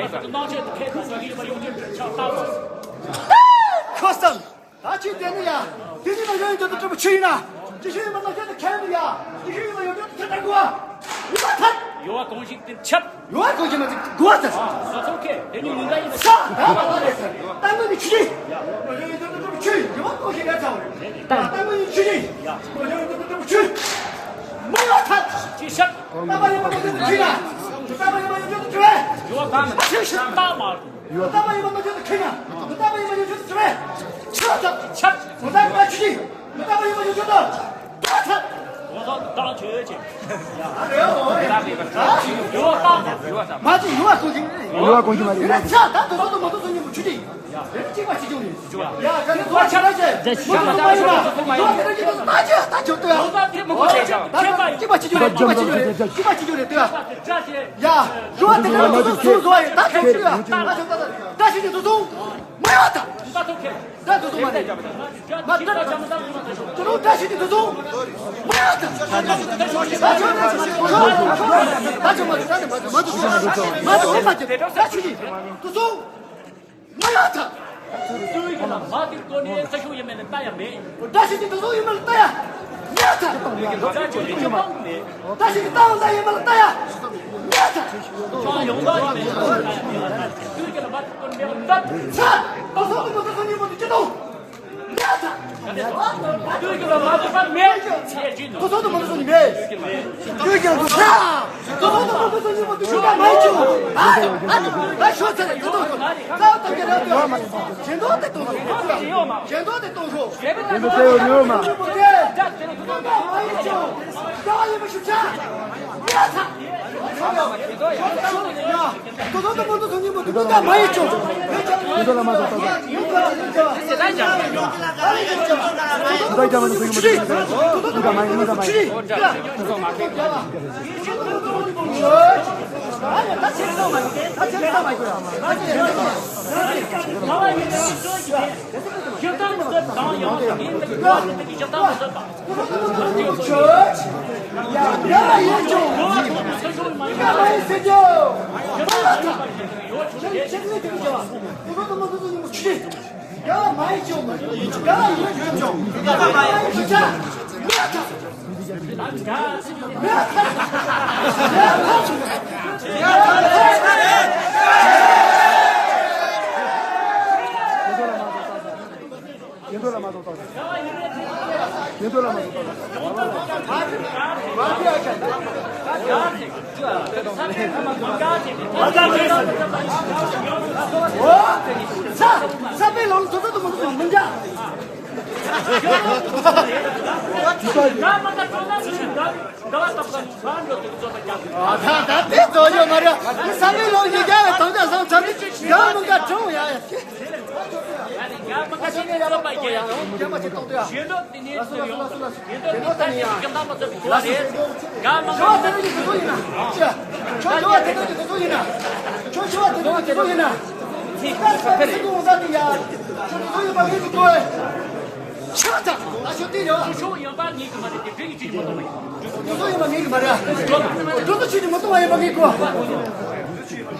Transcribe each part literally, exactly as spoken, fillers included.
ཡིན་ན་ཁོ་བསམ། ད་ཁྱེད་བསྡད་ནི་ཡ། དེ་ནི་ང་ཡོད་འགྱུར་དུ་ཁྲི་པ་ཆུ་ཡིན་ན། ཅི་ཞིག་ཡིན་པ་ང་ཡོད་འགྱུར་དུ་ཁྱེད་ཡིན་ཡ། ཅི་ཞིག་ཡིན་པ་ཡོད་འགྱུར་དུ་ཁྱེད་ལྟར་དགོས། ཡོད་པ་ཐལ། ཡོད་པ་གང་ཞིག་དེ་ཁྱབ། ཡོད་པ་གང་ཞིག་མ་ཚིག་དགོས་ཚར། ང་ཚོ་ཁེ་དེ་ནི་ཡིན་ད་ཡིན་ས། ད་བ་ད་རེད་ཚར། ད་ངོས་ནི་ཆུ་ཡིན། ང་ཡོད་འགྱུར་དུ་ཁྲི་པ་ཆུ་ཡིན། ཡོད་པ་གང་ཞིག་ཡོད་ཚར། ད་ད་ངོས་ནི་ཆུ་ཡིན། ང་ཡོད་འགྱུར་དུ་ཁྲི་པ་ཆུ། མ་ཡོད་ཐལ། ཅི་ཤག་ད་པ་ཡིན་པ་ཡོད་འགྱུར་དུ་ཁྱེད་ཡིན་ན། ད་པ་ཡིན་པ་ཡོད་འགྱུར་དུ་ཁྱེད་ཡིན། ཡོད་པ་གང་མ་ཆུ་ཤག་ད་མ། ད་པ་ཡིན་པ་ཡོད་འགྱུར་དུ་ཁྱེད་ཡིན་ན། ད་པ་ཡིན་པ་ཡོད་འགྱུར་དུ་ཁྱེད་ཡིན། ཆུ་ཤག་ཆག་ད་པ་ཆུ་ཡིན། ད་པ་ཡིན་པ་ཡོད་འགྱུར་དུ། ད་ཐལ། ད་ད་ཆུ་ཆེ། ཡོད་པ་གང་མ། ཡོད་པ་གང་ཞིག་མ་རེད། ཡོད་པ་གང་ཞིག་མ་རེད། ཆ་ད་དོ་དོ་དོ་མ་དོ་སོ་ཉིན་མོ་ཆུ་ཡིན། གཅིག་པ་གཅིག་རྐྱང་རེད། ཡ་ག་ནི་ཁོ་ཆ་ལ་ཆེ་མོ་ཆུ་མ་ཡིན་པ། ཡོད་པ་དེ་རིགས་ཀྱི་ད་ཆ་ད་ཆོག་ཏོ་ཡ། གཅིག་པ་གཅིག་རྐྱང་རེད། གཅིག་པ་གཅིག་རྐྱང་རེད། གཅིག་པ་གཅིག་རྐྱང་རེད་ཏོ་ཡ། ཡ་ཡོད་པ་དེ་རིགས་ཀྱི་སུ་བཟོ་བ་ཡིན་ད་ཆོག་ཏོ་ཡ། ད་ཆོག་ད་ད་ཆོག་ཏོ་སོང་། མ་ཡོད་ད། ད་དུ་ཁེ། ད་དུ་དུ་མ་རེད། མ་ད། དུ་རུ་བཀྲ་ཤིས་ཀྱི་དུ་སོང་། མ་ཡ་ད། ད་ཆོ་ད་ཆོ་ད་ཆོ་མ་དུ་ད་ནི་མ་དུ་མ་དུ་མ་དུ་མ་དུ་མ་དུ་བཀྲ་ཤིས་ཀྱི་དུ་སོང་། མ་ཡ་ད། དུ་ཡི་གི་ལ་མ་དུ་གོ་ནི་ས་ཤུ་ཡི་མེ་ལ་ད་ཡ་མེ། བཀྲ་ཤིས་ཀྱི་དུ་སོང་ཡི་མེ་ལ་ད་ཡ། མ་ཡ་ད། དུ་ཡི་གི་ལ་ད་ཆོ་ཡི་མེ་ལ་ད་ཡ། བཀྲ་ཤིས་ཀྱི་ད་ལ་ད་ཡི་མེ་ལ་ད་ཡ། མ་ཡ་ད། ཡོང་ད་ཡི་མེ་ལ་ད་ཡ། དུ་ཡི་གི་ལ་མ་དུ་གོ་ནི་མེ་ལ་ད། ཚ། དུ་སོང་དུ་མ་དུ་སོང་ཡི་མ་དུ་ཅི་དུ། དོ་དོ་དོ་དོ་མ་ཡི་ཅོ། དོ་དོ་ལ་མ་དོ་དོ། དོ་དོ་མ་ཡི་དོ་དོ་མ་ཡི།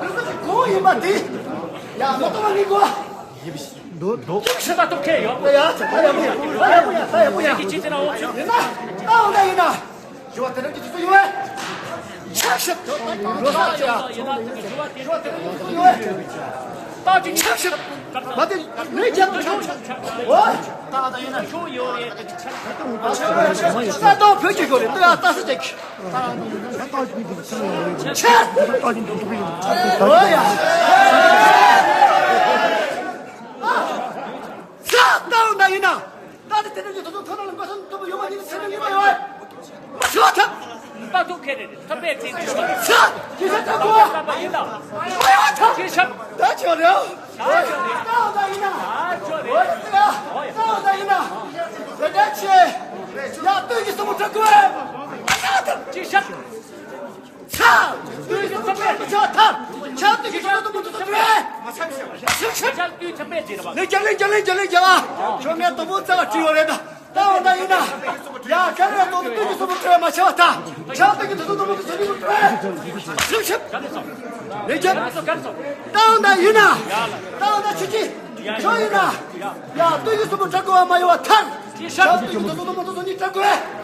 ལུགས་སྲོལ་གྱི་གོང་ཡིན་པ་དེ། ཡ་མ་གཏོགས་པ་ངའི་གོ། འདུག་འདུག་ཤི་ད་ཐུབ་ཁེ་ཡོད། ཡ་ཡ་ད་ཡ་པོ་ཡ་ད་ཡ་པོ་ཡ་ད་ཡ་པོ་ཡ། ཁྱེད་ཀྱིས་ཅི་ཟེར་ན་འོ་ཚོད། ཡིན་ན་ད་འོ་ད་ཡིན་ན། ཞུ་བ་དེ་འདྲ་གི་དུས་ཚོད་ཡོད་པས། ཆབ་ཞབས། ཞུ་བ་དེ་འདྲ་གི་དུས་ཚོད་ཡོད་པས། ཆབ་ཞབས། མ་དེ་ནས་རྒྱབ་ཏུ་ཆོག་འོ། ད་ད་ཡིན་ན་ཆོག་ཡོད་རེད། ད་ད་བོད་ཀྱི་ཡོད་རེད། ད་ད་ས་ཅིག་ཆབ། འོ་ཡ། ས་ད་འོ་ད་ཡིན་ན། ད་དེ་དེ་འདྲ་གི་དུས་ཚོད་ཐོག་ནང་ལ་མགོ་སོན་ཐུབ་པ་ཡོད་མ་ཡིན་སེམས་ཡོད་མ་ཡོད། མ་ཤོད་ཐབས། ད་ཐུག་ཁེ་རེད། ཐབས་པས་དེ་འདྲ་ཤོད། ས་ཅི་ས་ད་གོ། ད་པ་ཡིན་ད། མ་ཡོད་ཐབས། ཅི་ཤབ། ད་ཆོག་རེད། ད་ཆོག་རེད། ད་ད་ཡིན་ན། ད་ཆོག་རེད། ད་ད་ཡིན་ན། ད་ད་ཆེ། ཡ་སྟོད་ཀྱི་སྲིན་པོ་དྲག་གོ། མ་ཡོད་ཐབས། ཅི་ཤབ། ཚ། དུས་ཀྱི་ཚོད་པས་མི་ཆགས་ཐལ། ཆ་དུས་ཀྱི་ཚོད་དུ་མི་ཐུབ་ཐུབ་རེད། ཆ་དུས་ཚོད་པས་དེ་རེད་པ། ལེགས་རྒྱ་ལེགས་རྒྱ་ལེགས་རྒྱ་ལེགས་རྒྱ་བ། ཁྱོད་ངས་དོ་པོ་རྩ་བ་བྲིས་ཡོད་རེད་ད། ད་འོ་ན་ཡིན་ན། ཡ་ག་རེ་དོ་དུས་ཀྱི་ཚོད་པ་བྲིས་མ་ཆགས་པ་ད། ཆ་དུས་ཀྱི་ཚོད་དུ་མི་ཐུབ་ཐུབ་རེད། ལེགས་རྒྱ། ད་འོ་ན་ཡིན་ན། ད་འོ་ན་ཆུ་ཅི། ཁྱོད་ཡིན་ན། ཡ་སྟོད་ཀྱི་སྲིན་པོ་དྲག་གོ་བ་མ་ཡོང་བ་ཐལ། ཆ་དུས་ཀྱི་ཚོད་དུ་མི་ཐུབ་ཐུབ་ནི་དྲག་གོ་བས།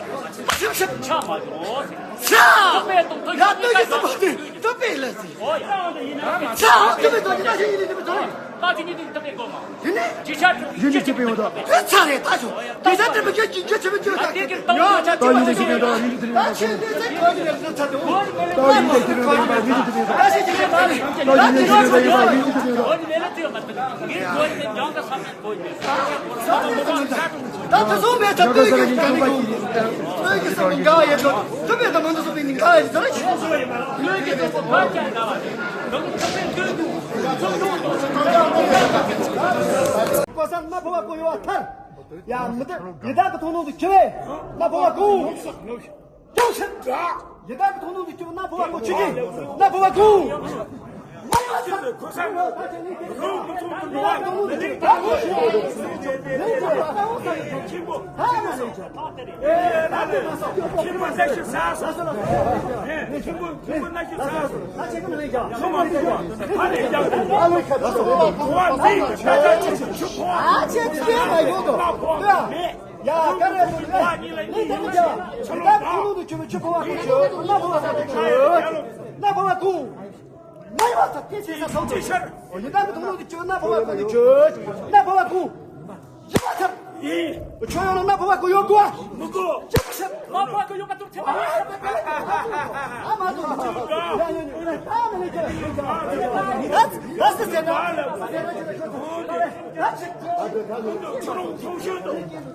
ཤིབ་ཤིབ། ཆ་མ་ཡོང་། ས། ཡ་སྟོད་ཀྱི་སྲིན་པོ་དེ་ཐུབ་པས་ལ་ཟིན། ས་ཐུབ་པའི་ཚོད་ཀྱི་ད་ཤེས་ཡིན་ནི་ཐུབ་པའི་ཚོད། ད་ཅི་ཉིད་དུ་ཐུབ་པའི་གོ་མ། དེ་ནས། ཡིན་ནི་ཐུབ་པའི་འོ་ད། དེ་ཚ་རེད་ད་ཆོ། དེ་ཚ་དེ་མི་སྐད་ཅིག་སྐད་ཆ་མི་སྐྱོ་ད། ད་ཡིན་ནི་ཐུབ་པའི་འོ་ད་ཡིན་ནི་ཐུབ་པའི་འོ་ད། ད་ཤེས་ནི་ཚེ་གོ་ནི་རེད་ཚ་དེ་འོ། ད་ཡིན་ནི་ཐུབ་པའི་འོ་ད་ཡིན་ནི་ཐུབ་པའི་འོ་ད། ད་ཤེས་ཀྱི་རེད་ད་རེད། ད་ཡིན་ནི་ཐུབ་པའི་འོ་ད་ཡིན་ནི་ཐུབ་པའི་འོ་ད། ངའི་གོ་ནི་ཡང་ག་ས་མེད་གོ་ཡིན། ད་དེ་ཚོ་མེད་ད་སྟོད་ཀྱི་ག་ནི་གོ། སྟོད་ཀྱི་སྲིན་པོ་འགའ་ཡོད་དོ། ཐུབ་པའི་ད་མང་དུ་སོང་བའི་ནི་འགའ་ཡོད་ཟེར། སྟོད་ཀྱི་སྲིན་པོ་ཕར་ཀྱང་འགའ་བ་རེད། ལོ་ངོ་ཐུབ་པའི་སྟོད་ཀྱི་གོ་ས་ན་ཕོ་བ་གོ་ཡོད་ཐལ། ཡ་མི་ད་ཡི་དྭགས་ཀྱི་མཐོང་སྣང་དུ་ཁྱེར་བས་ན་ཕོ་བ་གོ། ཡང་ཕྱིར། ཡི་དྭགས་ཀྱི་མཐོང་སྣང་དུ་གྱུར་ན་ཕོ་བ་གོ། ཆུ་ཀྱི་ན་ཕོ་བ་གོ། མ་ཡོང་ས། ཁོ་ས་ན་ད་ཅི་ནི་ཁོ་ས་ན་ད་ཅི་ནི་ད་ཁོ་ཞིག་ཡོད་རེད། ལེན་ཅི་རེད་ད་འོང་ས་ཡོད་ཁྱིམ་པོ། ད་ཡང་ན་ལེན་ཅི་ད་དེ་རེད། ཨེ་ད་དེ་ན་ས་ཁྱིམ་པོ་ན་ཤི་ས་སོ། ཁྱིམ་པོ་ཁྱིམ་པོ་ན་ཤི་ས་སོ། ད་ཅི་ཀུན་ལེན་ཅི་ཁྱིམ་པོ་ལེན་ཅི་ད་ལེན་ཅི་ད་ལེན་ཅི་ད་ལེན་ཅི། ཨ་ཅེ་ཅེ་མ་ཡོང་དོ། ཡ། ཡ། ག་རེ་ཡིན་ནི་ཡི་དྭགས་ཀྱི་མཐོང་སྣང་དུ་གྱུར་ན་ཕོ་བ་གོ། ཆུ་ཕོ་བ་གོ། ན་ཕོ་བ་གོ། ན་ཕོ་བ་གོ། ཡི་དྭགས་ཀྱི་མཐོང་སྣང་དུ་གྱུར་ན་ཕོ་བ་གོ། ཆུ་ཕོ་བ་གོ། ཡི་དྭགས་ཚར། ཁྱོད་ཡོང་ན་ཕོ་བ་གོ་ཡོད་གོ། མི་གོ། ཆུ་ཕོ་ཚར། ན་ཕོ་བ་གོ་ཡོད་ག་ཐུབ་ཚར། ཨ་མ་ཐུབ་ཚར། ཡ་ཡ་ཡ། ད་མི་ལས་ཀྱི་ལས་ཀྱི། ད་ད་ཟེར་ད། ད་ཟེར་ད། ཁྱོད་རང་ཐོང་ཤོད་དོ། ཡི་དྭགས་ཀྱི་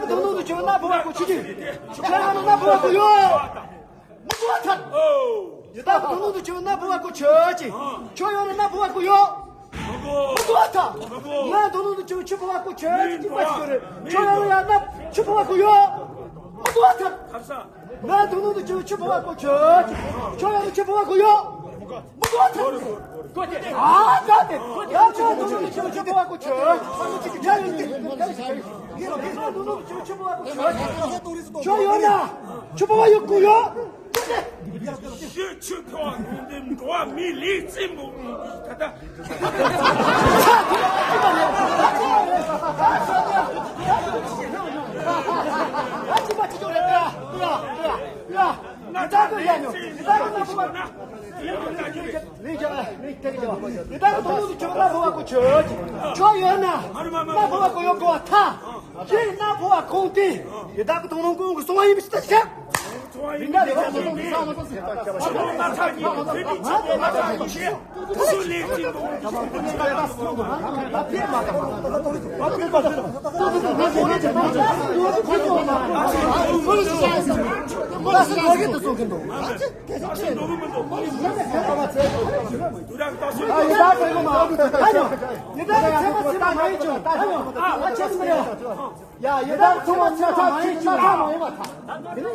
མཐོང་སྣང་དུ་གྱུར་ན་ཕོ་བ་གོ། ཆུ་ཅི། ཁྱོད་ཡོང་ན་ཕོ་བ་གོ་ཡོད། མི་གོ་ཐལ། ཡི་དྭགས་ཀྱི་མཐོང་སྣང་དུ་གྱུར་ན་ཕོ་བ་གོ། ཆུ་ཅི། ཁྱོད་ཡོང་ན་ཕོ་བ་གོ་ཡོད། མི་གོ་ཐལ། ང་མཐོང་སྣང་དུ་གྱུར་ཆུ་ཕོ་བ་གོ། ཆུ་ཅི་ཅི་པ་ཅི་གོ་རེད། ཁྱོད་ཡོང་ན་ཆུ་ཕོ་བ་གོ་ཡོད། མི་གོ་ཐལ། ང་མཐོང་སྣང་དུ་གྱུར་ཆུ་ཕོ་བ་གོ། ཆུ་ཅི། ཁྱོད་ཡོང་ན་ཆུ་ཕོ་བ་གོ་ཡོད། མི་གོ་ཐལ། ཨ་ད་དེ་ཡང་ཁྱོད་མཐོང་སྣང་དུ་གྱུར་ཆུ་ཕོ་བ་གོ། ཆུ་ཅི། ཁྱོད་ཡོང་ན་ཆུ་ཕོ་བ་གོ། ཆུ་ཁྱོད་ཡོང་ན་ཆུ་ཕོ་བ་ཡོད་གོ་ཡོད། ཤི་ཆུ་ཁོ་འདི་འགྲོ་བ་མི་ལུས་རྩིས་འབུག་ད་ལྟ། ཁྱོད་ཡོད་ན་ན་ཕོ་བ་གོ་ཡོད་གོ་ཐལ། ཁྱེད་ན་ཕོ་བ་གོ་ཡོད་གོ་ཐལ། ཡི་དྭགས་ཀྱི་མཐོང་སྣང་ཀུན་གྱི་གསང་བ་ཡིན་པ་ཞིག་ལྟ་ཞིག་ཡ་ཡི་དམ་ཚོ་བ་ཆ་ཚ་ཆི་ཆི་ན་ཚ་མ་ཡིན་པ་ཐ། ད་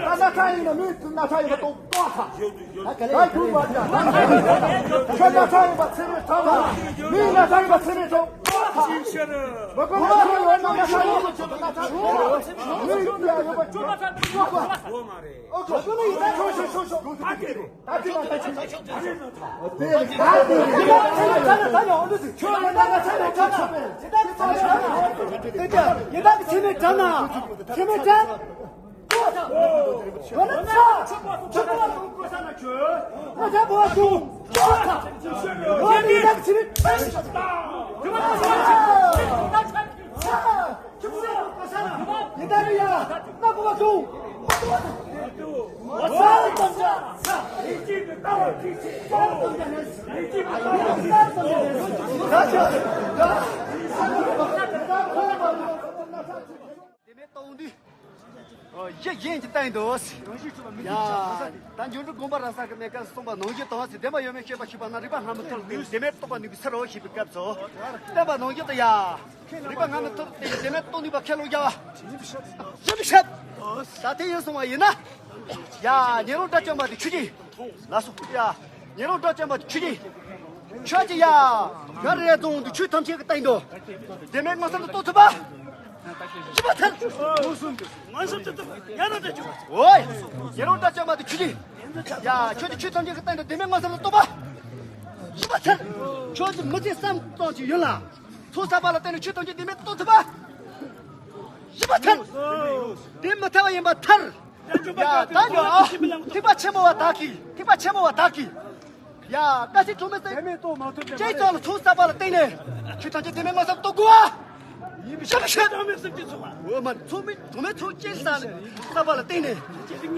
ན་ཚ་ཡིན་ན་མི་ན་ཚ་ཡིན་པ་ཏོག་ཏོག་ཐ། ད་ཁྱོད་ན་ཚ་ཡིན་པ་ཚེ་རིང་ཐ་མ། མི་ན་ཚ་ཡིན་པ་ཚེ་རིང་ཐོག་ཏོག་ཐ། མ་གོ་མ་གོ་ཡོད་ན་ན་ཚ་ཡིན་པ་ཚེ་རིང་ན་ཚ་ཡོད། མི་ཡོད་ཡོད་པ་ཡོད་པ། ཨོ་ཁོ་ཁོ་ནི་ཡི་དམ་ཚོ་ཤོ་ཤོ་ཤོ། དེ་མེད་གཏོང་དུས། ཡིད་བཞིན་གྱི་སྟེང་དུ། ཡ། ད་འབྱུང་འགྱུར་དགོངས་པ་རབ་གསལ་གྱི་གནས་སྐབས་གསུངས་པ་ནང་བཞིན་དུ། བདེན་པ་ཡོད་མེད་དཔྱད་པ་ཞིག་པ་ན། རིག་པ་སྔ་མ་ཐུར་ཏེ་བདེན་མེད་རྟོགས་པ་ནུས་པའི་ཕྱིར་རོ་ཞེས་པའི་སྐབས་སུ། བསྟན་པ་ནང་བཞིན་དུ་ཡ། རིག་པ་སྔ་མ་ཐུར་ཏེ་བདེན་མེད་རྟོགས་ནུས་པ་ཁས་ལོ་བྱ་བ། ཞིབ་ཞིབ། ད་དེ་ཡིན་སོང་བ་ཡིན་ན། ཡ། ཉན་རང་དགྲ་བཅོམ་པ་དེ་ཁྱོད་ཀྱིས། ལགས་སོ། ཡ། ཉན་རང་དགྲ་བཅོམ་པ་དེ་ཁྱོད་ཀྱིས། ཁྱོད་ཀྱིས་ཡ། ག་རེ་བཟུང་དུ་ཆོས་ཐམས་ཅད་ཀྱི་སྟེང་དུ། བདེན་མེད་མངོན་སུམ་དུ་རྟོགས་ཐུབ་པ། ཞིབ་པ་ཐལ། མངོན་སུམ་དུ་ཉན་རང་དགྲ་བཅོམ་པ། ཨོའི། ཉན་རང་དགྲ་བཅོམ་པ་དེ་ཁྱོད་ཀྱིས། ཡ། ཁྱོད་ཀྱིས་ཆོས་ཐམས་ཅད་ཀྱི་སྟེང་དུ་བདེན་མེད་མངོན་སུམ་དུ་རྟོགས་པ། ཞིབ་པ་ཐལ། ཁྱོད་ཀྱིས་མི་ཚེ་བསམ་གཏོང་གི་ཡུན་ལ། ཚོགས་བསགས་པ་ལ་བརྟེན་ནས་ཆོས་ཐམས་ཅད་བདེན་མེད་རྟོགས་ཐུབ་པ། ཞིབ་པ་ཐལ། དེ་མི་ཐལ་བ་ཡིན་པ་ཐལ། ཡ། ད་ཉོ། ཐེག་པ་ཆེན་པོ་བ་དག་གིས། ཐེག་པ་ཆེན་པོ་བ་དག་གིས། ཡ། བཀའ་ཆོས་གྲངས་མེད་བརྩེགས་གཅིག་ཙམ་ལ་ཚོགས་བསགས་པ་ལ་བརྟེན་ནས་ཆོས་ཐམས་ཅད་བདེན་མེད་མངོན་སུམ་རྟོགས་དགོས་པ། ཞིབ་ཞིབ། འོ་མ། ཚོགས་མེད་གྲངས་མེད་ཚོགས་གཅིག་ཙམ་ལ་ཚོགས་བསགས་པ་ལ་བརྟེན་ནས།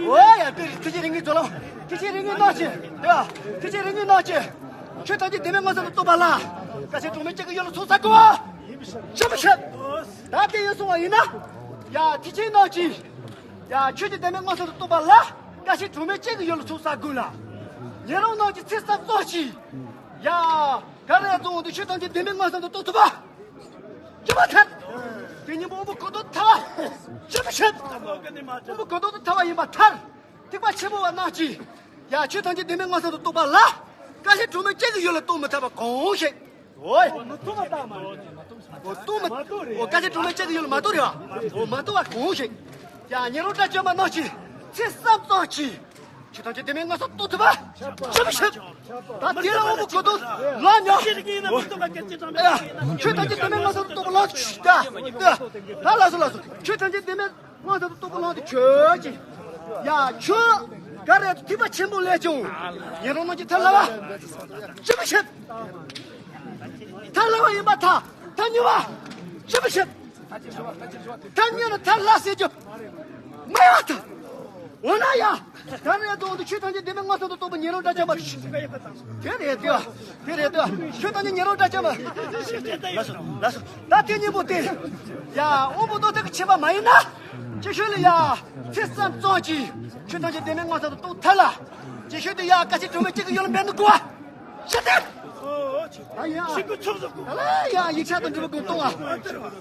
འོ་ཡ། དེ་ཐེག་ཆེན་རིགས་ལྔའི་ཚོགས་ལམ། ཐེག་ཆེན་རིགས་ལྔའི་ནང་གི། དེ་ཐེག་ཆེན་རིགས་ལྔའི་ནང་གི་ཆོས་ཐམས་ཅད་བདེན་མེད་མངོན་སུམ་དུ་རྟོགས་པ་ལ། བཀའ་ཆོས་གྲངས་མེད་གཅིག་གི་ཡུལ་ལ་ཚོགས་བསགས་དགོས་པ། ཞིབ་ཞིབ། ད་དེ་ཡིན་སོང་བ་ཡིན་ན། ཡ། ཐེག་ཆེན་ནང་གི། ཡ། ཆོས་ཀྱི་བདེན་མེད་མངོན་སུམ་དུ་རྟོགས་པ་ལ། བཀའ་ཆོས་གྲངས་མེད་གཅིག་གི་ཡུལ་ལ་ཚོགས་བསགས་དགོས་ལ། ཉན་རང་ནང་གི་ཚེ་བསམ་གཏོང་གི། ཡ། ག་རེ་བཟུང་དུ་ཆོས་ཐམས་ཅད་བདེན་མེད་མངོན་སུམ་དུ་རྟོགས་ཐུབ་པ། ཞིབ་པ་ཐལ། དེ་གཉིས་པོ་དབང་པོ་གང་དང་ཐལ་བ། ཞིབ་ཞིབ། དབང་པོ་གང་དང་ཐལ་བ་ཡིན་པ་ཐལ། ཐེག་པ་ཆེན་པོ་བ་རྣམས་ཀྱིས། ཡ། ཆོས་ཐམས་ཅད་བདེན་མེད་མངོན་སུམ་དུ་རྟོགས་པ་ལ། བཀའ་ཆོས་གྲངས་མེད་གཅིག་གི་ཡུལ་ལ་རྟོགས་མི་ཐུབ་པ་གང་ཞིག། ཨོའི། མི་ཐུབ་པ་ལྟ་མ། ཨོ་རྟོགས་མི། ཨོ་བཀའ་ཆོས་གྲངས་མེད་གཅིག་གི་ཡུལ་ལ་མ་རྟོགས་རེད་བ། ཨོ་མ་རྟོགས་པ་གང་ཞིག། ཡ། ཉན་རང་དགྲ་བཅོམ་པ་རྣམས་ཀྱིས་ཚེ་བསམ་གཏོང་གི། ཆོས་ཐམས་ཅད་བདེན་མེད་མངོན་སུམ་རྟོགས་ཐུབ་པ། ཞིབ་ཞིབ། ད་དེ་ལ་དབང་པོ་གང་དང་ལ་ཉོ། ཆོས་ཐམས་ཅད་བདེན་མེད་མངོན་སུམ་རྟོགས་པ་ལ། ད་ད་ལ་སོ་ལ་སོ། ཆོས་ཐམས་ཅད་བདེན་མེད་མངོན་སུམ་རྟོགས་པ་ལ་ཆོས་ཀྱི། ཡ། ཆོས་ག་རེ་ཐེག་པ་ཆེན་པོ་ལས་ཀྱང་། ཉན་རང་རྣམས་ཀྱིས་ཐར་སླ་བ། ཞིབ་ཞིབ། ཐར་སླ་བ་ཡིན་པ་ཐལ། ཐལ་ཉེ་བ། ཞིབ་ཞིབ། ཐལ་ཉེ་ནི་ཐར་སླ་ཟེར་རྒྱུ་མེད་པ་ཐལ། འོ་ན་ཡ། ད་རེས་དང་དུ་ཆོས་ཐམས་ཅད་བདེན་མེད་མངོན་སུམ་དུ་རྟོགས་པའི་ཉན་རང་དགྲ་བཅོམ་པ། དེ་རེད་དེ། དེ་རེད་དེ། ཆོས་ཐམས་ཅད་ཉན་རང་དགྲ་བཅོམ་པ། ལགས་སོ་ལགས་སོ། ད་དེ་གཉིས་པོ་དེ། ཡ། དབང་པོ་རྟོགས་ཐབས་ཀྱི་ཁྱད་པར་མ་ཡིན་ན། ཅིག་ཤོས་ལ་ཡ། ཚེ་བསམ་གཏོང་གི། ཆོས་ཐམས་ཅད་བདེན་མེད་མངོན་སུམ་དུ་རྟོགས་ཐལ་ལ། ཅིག་ཤོས་དེ་ཡ། བཀའ་ཆོས་གྲངས་མེད་གཅིག་གི་ཡུལ་ལ་འབད་དུ་དགོས་པ། ཤེས་ཏེ། ཨ་ཡ། ཤེས་དགོས་ཚོགས་སུ་དགོས། ད་ལ་ཡ་ཡིག་ཆ་དང་འབྲི་བ་དགོས་གཏོང་བ།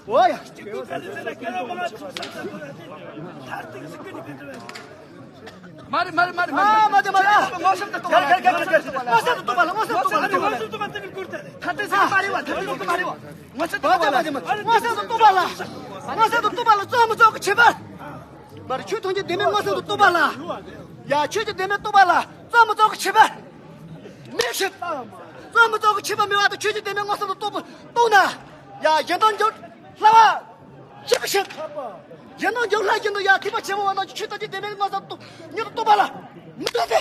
འོ་ཡ། མ་རེད་མ་རེད་མ་རེད་མ་རེད། ཨ་མ་རེད་མ་རེད། མངོན་སུམ་དུ་རྟོགས་པ་ལ། མངོན་སུམ་དུ་རྟོགས་པ་ལ། མངོན་སུམ་དུ་རྟོགས་པ་ལ། མངོན་སུམ་དུ་རྟོགས་པ་ལ། ཐ་དད་ཟེར་གྱི་མ་རེད་བ། ཐ་དད་ཟེར་གྱི་མ་རེད་བ། མངོན་སུམ་དུ་རྟོགས་པ་ལ། མངོན་སུམ་དུ་རྟོགས་པ་ལ། མངོན་སུམ་དུ་རྟོགས་པ་ལ་རྩོལ་མི་རྩོལ་གྱི་ཁྱད་པར། མ་རེད། ཆོས་ཐམས་ཅད་བདེན་མེད་མངོན་སུམ་དུ་རྟོགས་པ་ལ། ཡ། ཆོས་ཀྱི་བདེན་མེད་རྟོགས་པ་ལ་རྩོལ་མི་རྩོལ་གྱི་ཁྱད་པར། མེད་ཞིང་། རྩོལ་མི་རྩོལ་གྱི་ཁྱད་པར་མེད་པ་དང་ཆོས་ཀྱི་བདེན་མེད་མངོན་སུམ་དུ་རྟོགས་པ་རྟོགས་ན། ཡ། གཞན་དོན་འགྱུར་སླ་བ། ཞིབ་ཞིབ། གཞན་དོན་འགྱུར་སླ་བཞིན་དུ་ཡ། ཐེག་པ་ཆེན་པོ་བ་རྣམས་ཀྱིས་ཆོས་ཐམས་ཅད་བདེན་མེད་མངོན་སུམ་དུ་མྱུར་དུ་རྟོགས་པ་ལ་མི་རྟོགས་ཏེ།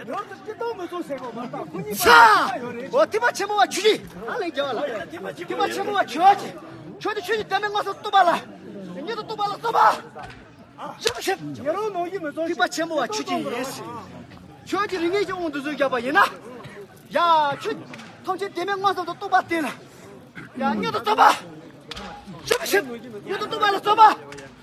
ཡོད་དུ་སྤྱི་ལྡོག་མི་རྟོགས་ཟེར་གོ་མ་གཏོགས་ཁོ་གཉིས་ས། འོ་ཐེག་པ་ཆེན་པོ་བ་ཆོས་ཀྱི། ཧ་ལས་རྒྱལ་བ་ལ། ཐེག་པ་ཆེན་པོ་བ་ཆོས་ཀྱི། ཆོས་དེ་ཆོས་ཀྱི་བདེན་མེད་མངོན་སུམ་དུ་རྟོགས་པ་ལ། མྱུར་དུ་རྟོགས་པ་ལ་རྩོལ་བ། ཞིབ་ཞིབ། ཉེ་རང་ནང་བཞིན་མི་རྩོལ་ཞིང་། ཐེག་པ་ཆེན་པོ་བ་ཆོས་ཀྱི་ཡིན། ཆོས་ཀྱི་རིགས་ངེས་ཀྱི་དབང་དུ་བཟུང་བཞག་པ་ཡིན་ན། ཡ། ཆོས་ཐམས་ཅད་བདེན་མེད་མངོན་སུམ་དུ་རྟོགས་པ་དེ་ལ། ཡ། མྱུར་དུ་རྩོལ་བ། ཞིབ་ཞིབ། མྱུར་དུ་རྟོགས་པ་ལ་རྩོལ་བ།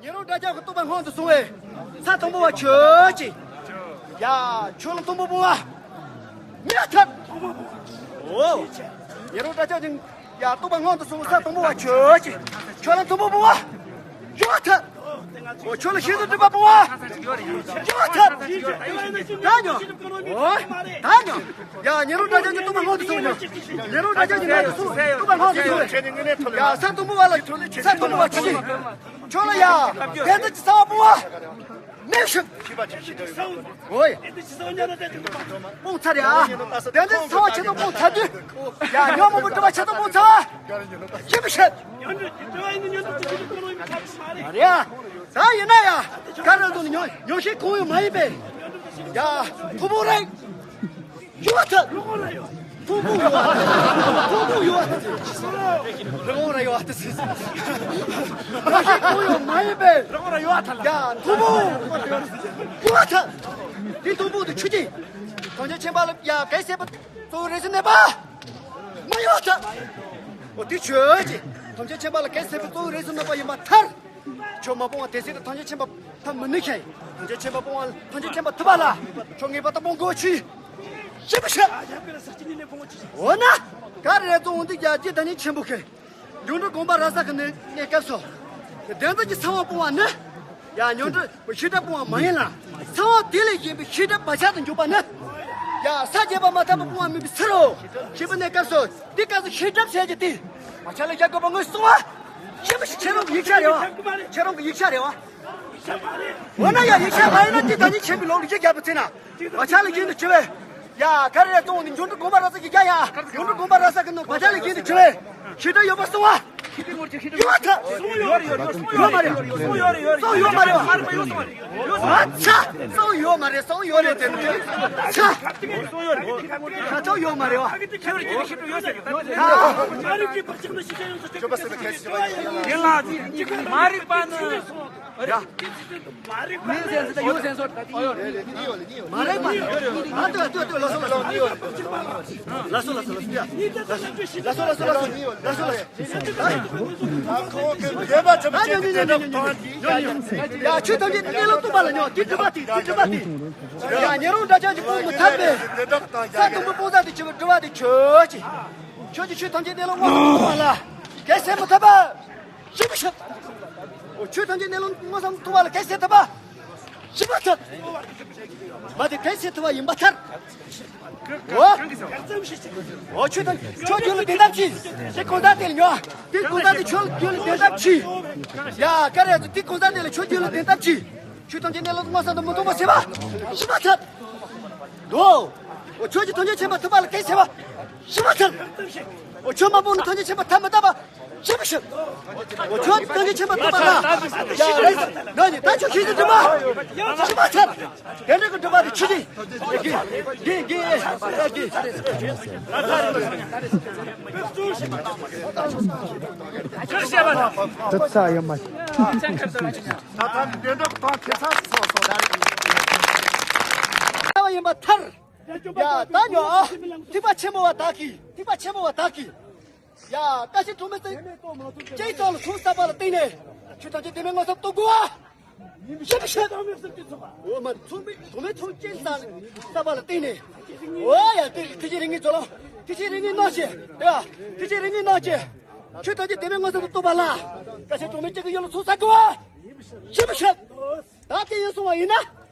ཉེ་རོང་དགྲ་རྒྱལ་གྱི་རྟོགས་པ་སྔོན་དུ་སོང་བས། ས་དང་པོ་བ་ཁྱོད་ཅིག་ཡ། ཁྱོད་ལ་མཐོན་པོ་སྤོང་བ། མི་ཡ་ཐབས། འོ། ཉེ་རོང་དགྲ་རྒྱལ་གྱི་ཡ། རྟོགས་པ་སྔོན་དུ་སོང་བས་ས་དང་པོ་བ་ཁྱོད་ཅིག་ཁྱོད་ལ་མཐོན་པོ་སྤོང་བ། ཡོ་ཐབས། འོ། ཁྱོད་ལ་ཤིན་ཏུ་སྒྲིབ་པ་སྤོང་བ། ཡོ་ཐབས། ད་ཉོ། འོ། ད་ཉོ། ཡ། ཉེ་རོང་དགྲ་རྒྱལ་གྱི་རྟོགས་པ་སྔོན་དུ་སོང་ཡ། ཉེ་རོང་དགྲ་རྒྱལ་གྱི་སྔོན་དུ་སོང་། རྟོགས་པ་སྔོན་དུ་སོང་། ཡ། ས་དང་པོ་བ་ལ། ས་དང་པོ་བ་ཁྱོད་ཅིག་ཁྱོད་ལ་ཡ། བདེན་ཚིག་གི་ཚ་བ་སྤོང་བ། མེ་ཤུབ། འོ་ཡ། སྤུངས་ཚར་ཡ། བདེན་ཚིག་གི་ཚ་བ་ཆེད་དུ་སྤུངས་ཚར་དུས། ཡ། ཉོན་མོངས་པའི་སྒྲིབ་པ་ཆེད་དུ་སྤུངས་ཚར་བ། ཞིབ་ཤེས། རེད་ཡ། ད་ཡིན་ན་ཡ། ག་རེ་དུ་ནི་ཉོན་ཉོན་ཤེས་གང་ཡང་མ་ཡིན་པས། ཡ། ཐུ་བོ་རེད། ཡོད་ཐལ། ཕུང་པོ་ཡོད། ཕུང་པོ་ཡོད། རི་བོང་ར་ཡོད་ཐལ། ཡོད་ཤེས་གང་ཡང་མ་ཡིན་པས། རི་བོང་ར་ཡོད་ཐལ། ཡ། ཕུང་པོ་ཡོད་ཐལ། འདི་ཕུང་པོ་དེ་ཆུ་ཅི། ཐམས་ཅད་མཁྱེན་པ་ལ་ཡ་གལ་སྲིད་པ་གཙོ་བོ་རེ་ཟུང་གནས་པ། མ་ཡོད་ཐལ། འོ་དེ་ཆོས་ཅི། ཐམས་ཅད་མཁྱེན་པ་ལ་གལ་སྲིད་པ་གཙོ་བོ་རེ་ཟུང་གནས་པ་ཡིན་པ་མཐར། ཁྱོད་མ་སྤོང་བ་དེ་སྲིད་དུ་ཐམས་ཅད་མཁྱེན་པ་ཐབས་མི་ནུས་ཤིང་། ཐམས་ཅད་མཁྱེན་པ་སྤོང་བ་ཐམས་ཅད་མཁྱེན་པ་ཐུབ་པ་ལ། ཁྱོད་ངེས་པར་དུ་སྤོང་དགོས་ཆི། ཞིབ་པོ་ཤེས། འོ་ན། ག་རེ་རེད་ཙང་འོ་འདི་རྒྱ་སྐྱེད་བདག་ཉིད་ཆེན་པོ་ཁེ། འབྱུང་འགྲོ་སྒོམ་པ་ར་ས་གི་གནས་གནས་སྐབས་སུ། བདེན་དོན་གྱི་ཚང་བ་སྤོང་བ་ནི། ཡ། ཉོན་སྒྲིབ་ཤེས་སྒྲིབ་སྤོང་བ་མ་ཡིན་ལ། ཚང་བ་དེ་ལས་གཞན་པའི་ཤེས་སྒྲིབ་བག་ཆགས་དུ་འཇུག་པ་ནི། ཡ། ས་བརྒྱད་པ་མ་ཐག་པ་སྤོང་བ་མིན་པའི་ཕྱིར་རོ། ཞེས་པའི་གནས་སྐབས་སུ། དེ་སྐབས་སུ་ཤེས་སྒྲིབ་ཟེར་གྱི་དེ། བག་ཆགས་ལས་རྒྱལ་དགོས་པ་ངོས་སུ་སོང་བ། ཞེས་པ་ཞིག་ཁྱེད་རང་གི་ཡིག་ཆ་རེད་བ། ཁྱེད་རང་གི་ཡིག་ཆ་རེད་བ། འོ་ན་ཡ་ཡིག་ཆ་མ་ཡིན་ན་དེ་ད་ནི་ཆེན་པོའི་ལོག་ལུགས་ཀྱི་རྒྱབ་པ་ཚེ་ན། བག་ཆགས་ལས་གཞན་དུ་བྱེད་པས། ཡ། ག་རེ་རེད་ཙང་འདི་འབྱུང་འགྲོ་སྒོམ་པ་ར་ས་གི་རྒྱ་ཡ། འབྱུང་འགྲོ་སྒོམ་པ་ར་ས་གི་ནང་བག་ཆགས་ལས་གཞན་དུ་བྱེད་པས། ཤེས་སྒྲིབ་ཡོད་པ་སོང་བ། ཡོད་ཐལ། སོང་ཡོད་རེད་ཡོད་རེད། སོང་ཡོད་མ་རེད་བ། སོང་ཡོད་མ་རེད་བ། ཨ་ཚ། སོང་ཡོད་མ་རེད། སོང་ཡོད་རེད་དེ་ནི། ཚ། སོང་ཡོད་རེད། ཁ་ཐོག་ཡོད་མ་རེད་བ། ཡིན་ལ། མ་རིག་པ་ནི། ཡ། མིའི་སེམས་སུ་ཡོད་སེམས་སོ། མ་རེད་པ། ཨ་ལྟོས་ལྟོས་ལྟོས། ལགས་སོ་ལགས་སོ། ལགས་སོ་ལགས་སོ། ལགས་སོ་ལགས་སོ། ལགས་སོ་ལགས་སོ། ཁོང་གི་ལས་པ་ཚོ་བྱས་ཏེ་དེ་འདྲ་བཏང་དེ། ཡ། ཆོས་ཐམས་ཅད་གནས་ལུགས་རྟོགས་པ་ལ་ཉོན། དེ་སྒྲུབ་པ་དེ། དེ་སྒྲུབ་པ་དེ། ཡ། ཉེ་རང་དགྲ་བཅོམ་གྱི་སྤོང་མི་ཐབས་མེད། ས་དང་པོ་སྤོང་ས་དེ་ཆོས་སྒྲུབ་པ་དེ་ཆོས་ཅི། ཆོས་ཀྱི་ཆོས་ཐམས་ཅད་གནས་ལུགས་མངོན་སུམ་རྟོགས་པ་ལ། གལ་སྲིད་མི་ཐུབ་པ། ཞིབ་པོ་ཤེས། འོ། ཆོས་ཐམས་ཅད་གནས་ལུགས་མངོན་སུམ་རྟོགས་པ་ལ་གལ་སྲིད་ཐུབ་པ། ཞིབ་པོ་ཐུབ། མ་དེ་གལ་སྲིད་ཐུབ་པ་ཡིན་པ་ཐལ། འོ། འོ། ཆོས་དང་ཆོས་རྒྱུད་ལ་བདེན་ཐབས་ཆི། དེ་གང་ཟག་དེ་ལ་ཉོ། དེ་གང་ཟག་དེ་ཆོས་རྒྱུད་ལ་བདེན་ཐབས་ཆི། ཡ། ག་རེ་ཡ། དེ་གང་ཟག་དེ་ལ་ཆོས་རྒྱུད་ལ་བདེན་ཐབས་ཆི། ཆོས་ཐམས་ཅད་གནས་ལུགས་མངོན་སུམ་དུ་མི་རྟོགས་པ་ཟེར་བ། ཞིབ་པོ་ཐུབ། འོ། འོ། ཆོས་ཀྱི་ཐམས་ཅད་མཁྱེན་པ་ཐུབ་པ་ལ་གལ་ཟེར་བ། ཞིབ་པོ་ཐུབ། འོ། ཆོས་མ་སྤོང་ན་ཐམས་ཅད་མཁྱེན་པ་ཐབས་མི་ཐབས་པ། ཞིབ་པོ་ཤེས། འོ། ཆོས་ཐམས་ཅད་མཁྱེན་པ་ཐུབ་པ་ལ། ཡ། རེད། ན་ནི་ད་ཆོས་ཤེས་ཀྱི་སྒྲུབ་པ། ཞིབ་པོ་ཐུབ། དེ་འདྲ་གི་སྒྲུབ་པ་དེ་ཆོས་ཅི། དགེ་དགེ་དགེ་དགེ། ད་ཚ་ཡོད་མ། ད་ད་འདི་འདྲ་གང་ཁེ་ཚ་སོ་སོ་ད་རེད། ཡིན་པ་ཐར། ཡ། ད་ཉོ་ཨ། ཐེག་པ་ཆེན་པོ་བ་དག་གིས། ཐེག་པ་ཆེན་པོ་བ་དག་གིས། ཡ། བཀའ་ཆེན་གྲངས་མེད་བརྩེགས་གཅིག་ཙམ་ལ་ཚོགས་བསགས་པ་ལ་བརྟེན་ནས། ཆོས་ཐམས་ཅད་བདེན་མེད་མངོན་སུམ་རྟོགས་དགོས་པ། ཞིབ་པོ་ཤེས། འོ་མ། ཚོགས་མེད་གྲངས་མེད་ཚོགས་གཅིག་ཙམ་བསགས་པ་ལ་བརྟེན་ནས། འོ་ཡ། དེ་ཐེག་ཆེན་རིམ་ལྔའི་ཚོགས་ལ། ཐེག་ཆེན་རིམ་ལྔའི་ནང་བཞིན། དེ་ཡ། ཐེག་ཆེན་རིམ་ལྔའི་ནང་བཞིན། ཆོས་ཐམས་ཅད་བདེན་མེད་མངོན་སུམ་དུ་རྟོགས་པ་ལ། བཀའ་ཆེན་གྲངས་མེད་གཅིག་གི་ཡུལ་ལ་ཚོགས་བསགས་དགོས་པ། ཞིབ་པོ་ཤེས། ད་དེ་ཡིན་སོང་བ་ཡིན་ན།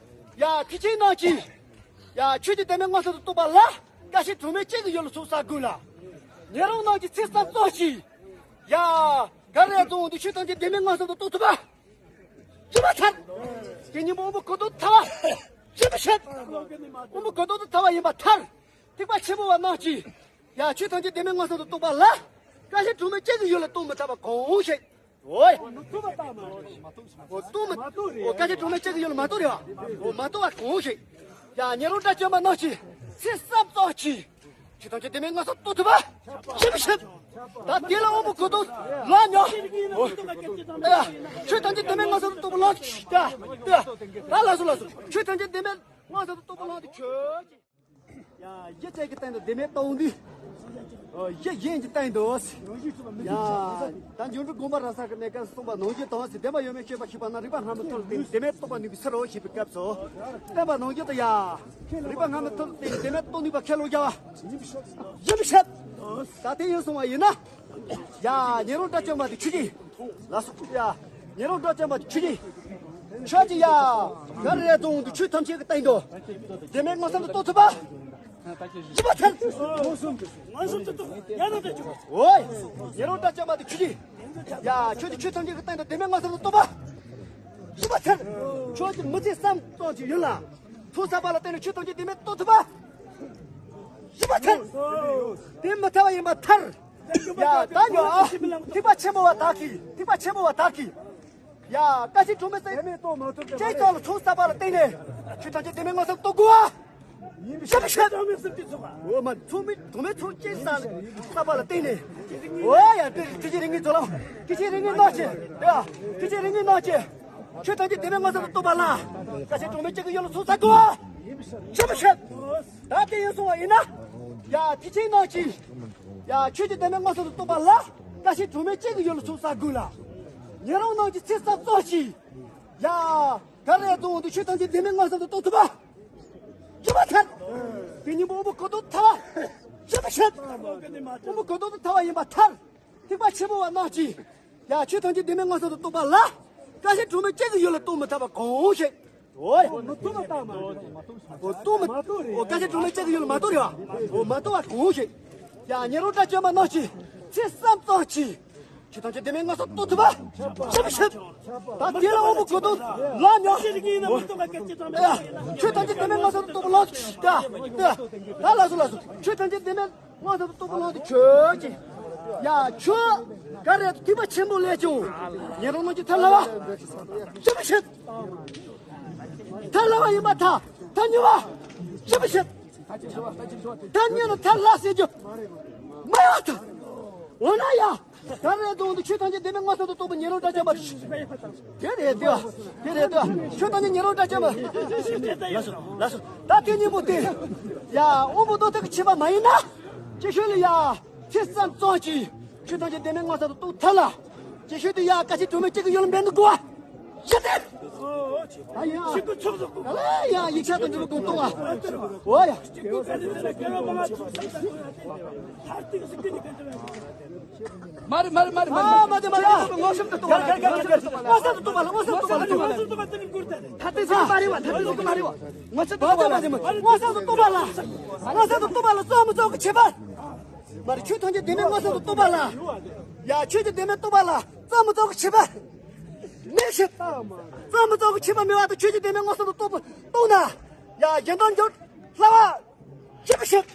ཡ། ཐེག་ཆེན་ནང་བཞིན། ཡ། ཆོས་ཀྱི་བདེན་མེད་མངོན་སུམ་དུ་རྟོགས་པ་ལ། བཀའ་ཆེན་གྲངས་མེད་གཅིག་གི་ཡུལ་ལ་ཚོགས་བསགས་དགོས་ལ། ཉན་རང་རྣམས་ཀྱིས་ཚིག་གསུམ་རྩོམ་ཞིག། ཡ། ག་རེ་རྫོང་འདི་ཆོས་ཐམས་ཅད་བདེན་མེད་མངོན་སུམ་དུ་རྟོགས་ཐུབ་པ། ཞིབ་པོ་ཐལ། དེ་ཉིན་མོ་དབང་པོ་གང་དུ་ཐལ་བ། ཞིབ་པོ་ཤེས། དབང་པོ་གང་དུ་ཐལ་བ་ཡིན་པ་ཐལ། ཐེག་པ་ཆེན་པོ་བ་རྣམས་ཀྱིས། ཡ། ཆོས་ཐམས་ཅད་བདེན་མེད་མངོན་སུམ་དུ་རྟོགས་པ་ལ། བཀའ་ཆེན་གྲངས་མེད་གཅིག་གི་ཡུལ་ལ་རྟོགས་མི་ཐུབ་པ་གང་ཞིག། འོ་ཡ། འོ་རྟོགས་མི། འོ་བཀའ་ཆེན་གྲངས་མེད་གཅིག་གི་ཡུལ་ལ་མ་རྟོགས་རེད་བ། འོ་མ་རྟོགས་པ་གང་ཞིག། ཡ། ཉན་རང་དགྲ་བཅོམ་པ་རྣམས་ཀྱིས་ཚིག་གསུམ་རྩོམ་ཞིག། ཆོས་ཐམས་ཅད་བདེན་མེད་མངོན་སུམ་དུ་རྟོགས་ཐུབ་པ། ཞིབ་ཞིབ། ད་དེ་ལ་དབང་པོ་གོ་དོ་ལ་ཉོ། ཆོས་ཐམས་ཅད་བདེན་མེད་མངོན་སུམ་དུ་རྟོགས་པ་ལ། ད་ད་ད་ལ་སོ་ལ་སོ། ཆོས་ཐམས་ཅད་བདེན་མེད་མངོན་སུམ་དུ་རྟོགས་པ་ལ་དེ་ཆོས་ཅན། ཡ། གཞི་བཅས་ཀྱི་སྟེང་དུ་བདེན་མེད་རྟོགས་འདི། ཨོ། གཞི་གཞན་གྱི་སྟེང་དུ། ཡ། ད་འབྱུང་འགྱུར་དགོངས་པ་རབ་གསལ་གྱི་གནས་སྐབས་གསུངས་པ་ནང་བཞིན་དང་། བདེན་པ་ཡོད་མེད་དཔྱད་པ་ཞིག་པ་ན། རིགས་པ་སྔ་མའི་ཐོག་ལ་བརྟེན་ནས་བདེན་མེད་རྟོགས་པ་ནུས་པའི་ཕྱིར་རོ་ཞེས་པའི་སྐབས་སུ། བསྟན་པ་ནང་བཞིན་དུ་ཡ། རིགས་པ་སྔ་མའི་ཐོག་ལ་བརྟེན་ནས་བདེན་མེད་རྟོགས་ནུས་པ་ཁས་ལེན་བྱ་བ། ཞིབ་ཞིབ། ད་དེ་ཡིན་སོང་བ་ཡིན་ན། ཡ། ཉན་རང་དགྲ་བཅོམ་པ་དེ་ཆོས་ཅན། ལ་སོ། ཡ། ཉན་རང་དགྲ་བཅོམ་པ་དེ་ཆོས་ཅན། ཆོས་ཅན། ཡ། ག་རེ་རེད་དང་དུ་ཆོས་ཐམས་ཅད་ཀྱི་སྟེང་དུ། བདེན་མེད་མངོན་སུམ་དུ་རྟོགས་ཐུབ་པ། ཞིབ་པ་ཐལ། མངོན་སུམ་དུ་ཡང་ན་དེ་ཆོས། ཨོ། ཉན་རང་དགྲ་བཅོམ་པ་དེ་ཆོས་ཅན། ཡ། ཆོས་ཅན། ཆོས་ཐམས་ཅད་ཀྱི་སྟེང་དུ་བདེན་མེད་མངོན་སུམ་དུ་རྟོགས་པ། ཞིབ་པ་ཐལ། ཆོས་ཅན། མི་ཚེ་བསམ་ཙམ་གྱི་ཡུལ་ལ། ཚོགས་བསགས་པ་ལ་བརྟེན་ནས་ཆོས་ཐམས་ཅད་བདེན་མེད་རྟོགས་ཐུབ་པ། ཞིབ་པ་ཐལ། དེ་མི་ཐལ་བ་ཡིན་པ་ཐལ། ཡ། ད་ཉོ་ཨ། ཐེག་པ་ཆེན་པོ་བ་དག་གིས། ཐེག་པ་ཆེན་པོ་བ་དག་གིས། ཡ། བཀའ་ཆོས་གྲངས་མེད་བརྩེགས་གཅིག་ཙམ་ལ་ཚོགས་བསགས་པ་ལ་བརྟེན་ནས་ཆོས་ཐམས་ཅད་བདེན་མེད་མངོན་སུམ་རྟོགས་དགོས་ཨ། ཞིབ་ཞིབ། འོ་མ། ཚོགས་མེད་གྲངས་མེད་ཚོགས་གཅིག་ཙམ་ལ་བསགས་པ་ལ་བརྟེན་ནས། འོ་ཡ། དེ་དེ་ཅི་རིགས་ངེས་ཚོགས་ལ། དེ་ཅི་རིགས་ངེས་རྣམ་ཤེས། ཡ། དེ་ཅི་རིགས་ངེས་རྣམ་ཤེས། ཆོས་ཐམས་ཅད་བདེན་མེད་མངོན་སུམ་དུ་རྟོགས་པ་ལ། བཀའ་ཆོས་གྲངས་མེད་གཅིག་གི་ཡུལ་ལ་ཚོགས་བསགས་དགོས། ཞིབ་ཞིབ། ད་དེ་ཡིན་སོང་བ་ཡིན་ན། ཡ། དེ་ཅི་རྣམ་ཤེས། ཡ། ཆོས་ཅན་བདེན་མེད་མངོན་སུམ་དུ་རྟོགས་པ་ལ། བཀའ་ཆོས་གྲངས་མེད་གཅིག་གི་ཡུལ་ལ་ཚོགས་བསགས་དགོས་ལ། ཉན་རང་རྣམས་ཀྱིས་ཚེ་བསམ་ཙམ་ཞིག། ཡ། ག་རེ་དང་དུ་ཆོས་ཐམས་ཅད་བདེན་མེད་མངོན་སུམ་དུ་རྟོགས་ཐུབ་པ། ཞིབ་པ་ཐལ། དེ་གཉིས་པོ་དབང་པོ་གོ་དོན་ཐལ་བ། ཞིབ་ཞིབ། དབང་པོ་གོ་དོན་ཐལ་བ་ཡིན་པ་ཐལ། ཐེག་པ་ཆེན་པོ་བ་རྣམས་ཀྱིས། ཡ། ཆོས་ཐམས་ཅད་བདེན་མེད་མངོན་སུམ་དུ་རྟོགས་པ་ལ། བཀའ་ཆོས་གྲངས་མེད་གཅིག་གི་ཡུལ་ལ་རྟོགས་མི་ཐུབ་པ་གང་ཞིག། འོ་ཡ། མི་རྟོགས་མ་རྟོགས་མ། འོ་རྟོགས་མི། མ་རྟོགས་རེད། འོ་བཀའ་ཆོས་གྲངས་མེད་གཅིག་གི་ཡུལ་ལ་མ་རྟོགས་རེད་བ། འོ་མ་རྟོགས་པ་གང་ཞིག། ཡ། ཉན་རང་དགྲ་བཅོམ་པ་རྣམས་ཀྱིས་ཚེ་བསམ་ཙམ་གྱིས། ཆོས་ཐམས་ཅད་བདེན་མེད་མངོན་སུམ་རྟོགས་ཐུབ་པ། ཞིབ་ཞིབ། ད་དེ་ལ་དབང་པོ་གོ་དོན་ལ་ཉོ། ཆོས་ཐམས་ཅད་བདེན་མེད་མངོན་སུམ་རྟོགས་པ་ལ། ད་ད་ད་ལ་སོ་ལ་སོ། ཆོས་ཐམས་ཅད་བདེན་མེད་མངོན་སུམ་རྟོགས་པ་ལ་དེ་ཆོས་ཅན། ཡ། ཆོས་ག་རེ་ཐེག་པ་ཆེན་པོ་ལས་ཀྱང་ཉན་རང་རྣམས་ཀྱིས་ཐལ་སླ་བ། ཞིབ་ཞིབ། ཐལ་སླ་བ་ཡིན་པ་ཐལ། ཐལ་ཉེ་བ། ཞིབ་ཞིབ། ཐལ་ཉེ་ན་ཐལ་སླ་ཟེར་རྒྱུ་མ་ཡོང་ཐལ། འོ་ན་ཡ། ད་རེས་དང་དུ་ཆོས་ཐམས་ཅད་བདེན་མེད་མངོན་སུམ་དུ་རྟོགས་པའི་ཉན་རང་དགྲ་བཅོམ་པ། དེ་རེད་དེ། དེ་རེད་དེ། ཆོས་ཐམས་ཅད་ཉན་རང་དགྲ་བཅོམ་པ། ལགས་སོ་ལགས་སོ། ད་དེ་གཉིས་པོ་དེ། ཡ། དབང་པོ་རྟོག་ཐབས་ཀྱི་ཁྱད་པར་མ་ཡིན་ན། ཅིག་ཤོས་ལ་ཡ། ཚེ་བསམ་ཙམ་གྱིས། ཆོས་ཐམས་ཅད་བདེན་མེད་མངོན་སུམ་དུ་རྟོགས་ཐལ་ལ། ཅིག་ཤོས་དེ་ཡ། བཀའ་ཆོས་གྲངས་མེད་གཅིག་གི་ཡུལ་ལ་འབད་དགོས་པ། ཞི་བདེ། ཨ་ཡ། ཡ། ཡིག་ཆ་དང་འབྲས་བུ་ཀུན་སྟོང་བ། འོ་ཡ། མ་རེད་མ་རེད་མ་རེད་མ་རེད། མ་དེ་མ་རེད། མངོན་སུམ་དུ་རྟོགས་པ་ལ། མངོན་སུམ་དུ་རྟོགས་པ་ལ། མངོན་སུམ་དུ་རྟོགས་པ་ལ། མངོན་སུམ་དུ་རྟོགས་པ་ལ། ད་དེ་ཚིག་མ་རེད་བ། ད་དེ་ཚིག་མ་རེད་བ། མངོན་སུམ་དུ་རྟོགས་པ་ལ། མངོན་སུམ་དུ་རྟོགས་པ་ལ། མངོན་སུམ་དུ་རྟོགས་པ་ལ་རྩོམ་མི་རྩོམ་གྱི་ཁྱད་པར། མ་རེད། ཆོས་ཐམས་ཅད་བདེན་མེད་མངོན་སུམ་དུ་རྟོགས་པ་ལ། ཡ། ཆོས་ཀྱི་བདེན་མེད་རྟོགས་པ་ལ་རྩོམ་མི་རྩོམ་གྱི་ཁྱད་པར། མེད་ཕྱིར། རྩོམ་མི་རྩོམ་གྱི་ཁྱད་པར་མེད་པ་དང་ཆོས་ཀྱི་བདེན་མེད་མངོན་སུམ་དུ་རྟོགས་པ་རྟོགས་ན། ཡ། གཞན་དོན་འགྱུར་སླ་བ། ཞིབ་ཞིབ།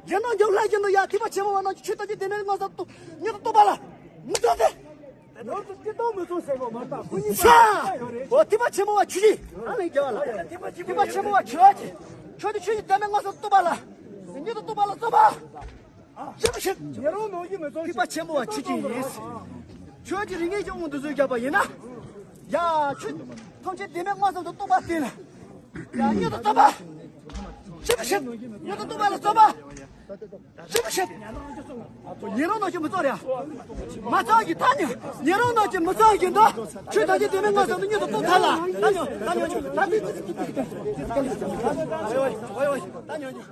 གཞན་དོན་འགྱུར་སླ་བཞིན་དུ་ཡ། ཐེག་པ་ཆེན་པོ་བ་རྣམས་ཀྱིས་ཆོས་ཐམས་ཅད་བདེན་མེད་མངོན་སུམ་དུ་མྱུར་དུ་རྟོགས་པ་ལ་མི་རྩོམ་སྟེ། ཡོངས་སུ་ཅི་རྟོག་མི་རྩོམ་ཟེར་བ་མ་གཏོགས་ཁོ་གཉིས་ས། འོ་ཐེག་པ་ཆེན་པོ་བ་ཆོས་ཅན། ཨ་ལས་རྒྱལ་བ་ལ། ཐེག་པ་ཆེན་པོ་བ་ཆོས་ཅན། ཆོས་དེ་ཆོས་ཀྱི་བདེན་མེད་མངོན་སུམ་དུ་རྟོགས་པ་ལ། མྱུར་དུ་རྟོགས་པ་ལ་རྩོམ་པ། ཞིབ་ཞིབ། ཉེ་རང་ནང་བཞིན་མི་རྩོམ་ཞིང་། ཐེག་པ་ཆེན་པོ་བ་ཆོས་ཅན་ཡིན། ཆོས་ཀྱི་རིགས་ངེས་ཀྱི་དབང་དུ་བཟུང་བཞག་པ་ཡིན་ན། ཡ། ཆོས་ཐམས་ཅད་བདེན་མེད་མངོན་སུམ་དུ་རྟོགས་པ་དེ་ལ། ཡ། མྱུར་དུ་རྩོམ་པ། ཞིབ་ཞིབ། མྱུར་དུ་རྟོགས་པ་ལ་རྩོམ་པ། ཞིབ་ཞིབ། ཉེ་རང་ནང་བཞིན་མི་རྩོམ་རེད། མ་རྩོམ་གྱི་ཐ་སྙད། ཉེ་རང་ནང་བཞིན་མི་རྩོམ་གྱི་འདུག་ཆོས་ཐམས་ཅད་བདེན་མེད་མངོན་སུམ་དུ་མྱུར་དུ་རྟོགས་ཐལ་ལ། ད་ཉོ་ད་ཉོ་ད་ཉོ་ད་ཉོ་ད་ཉོ།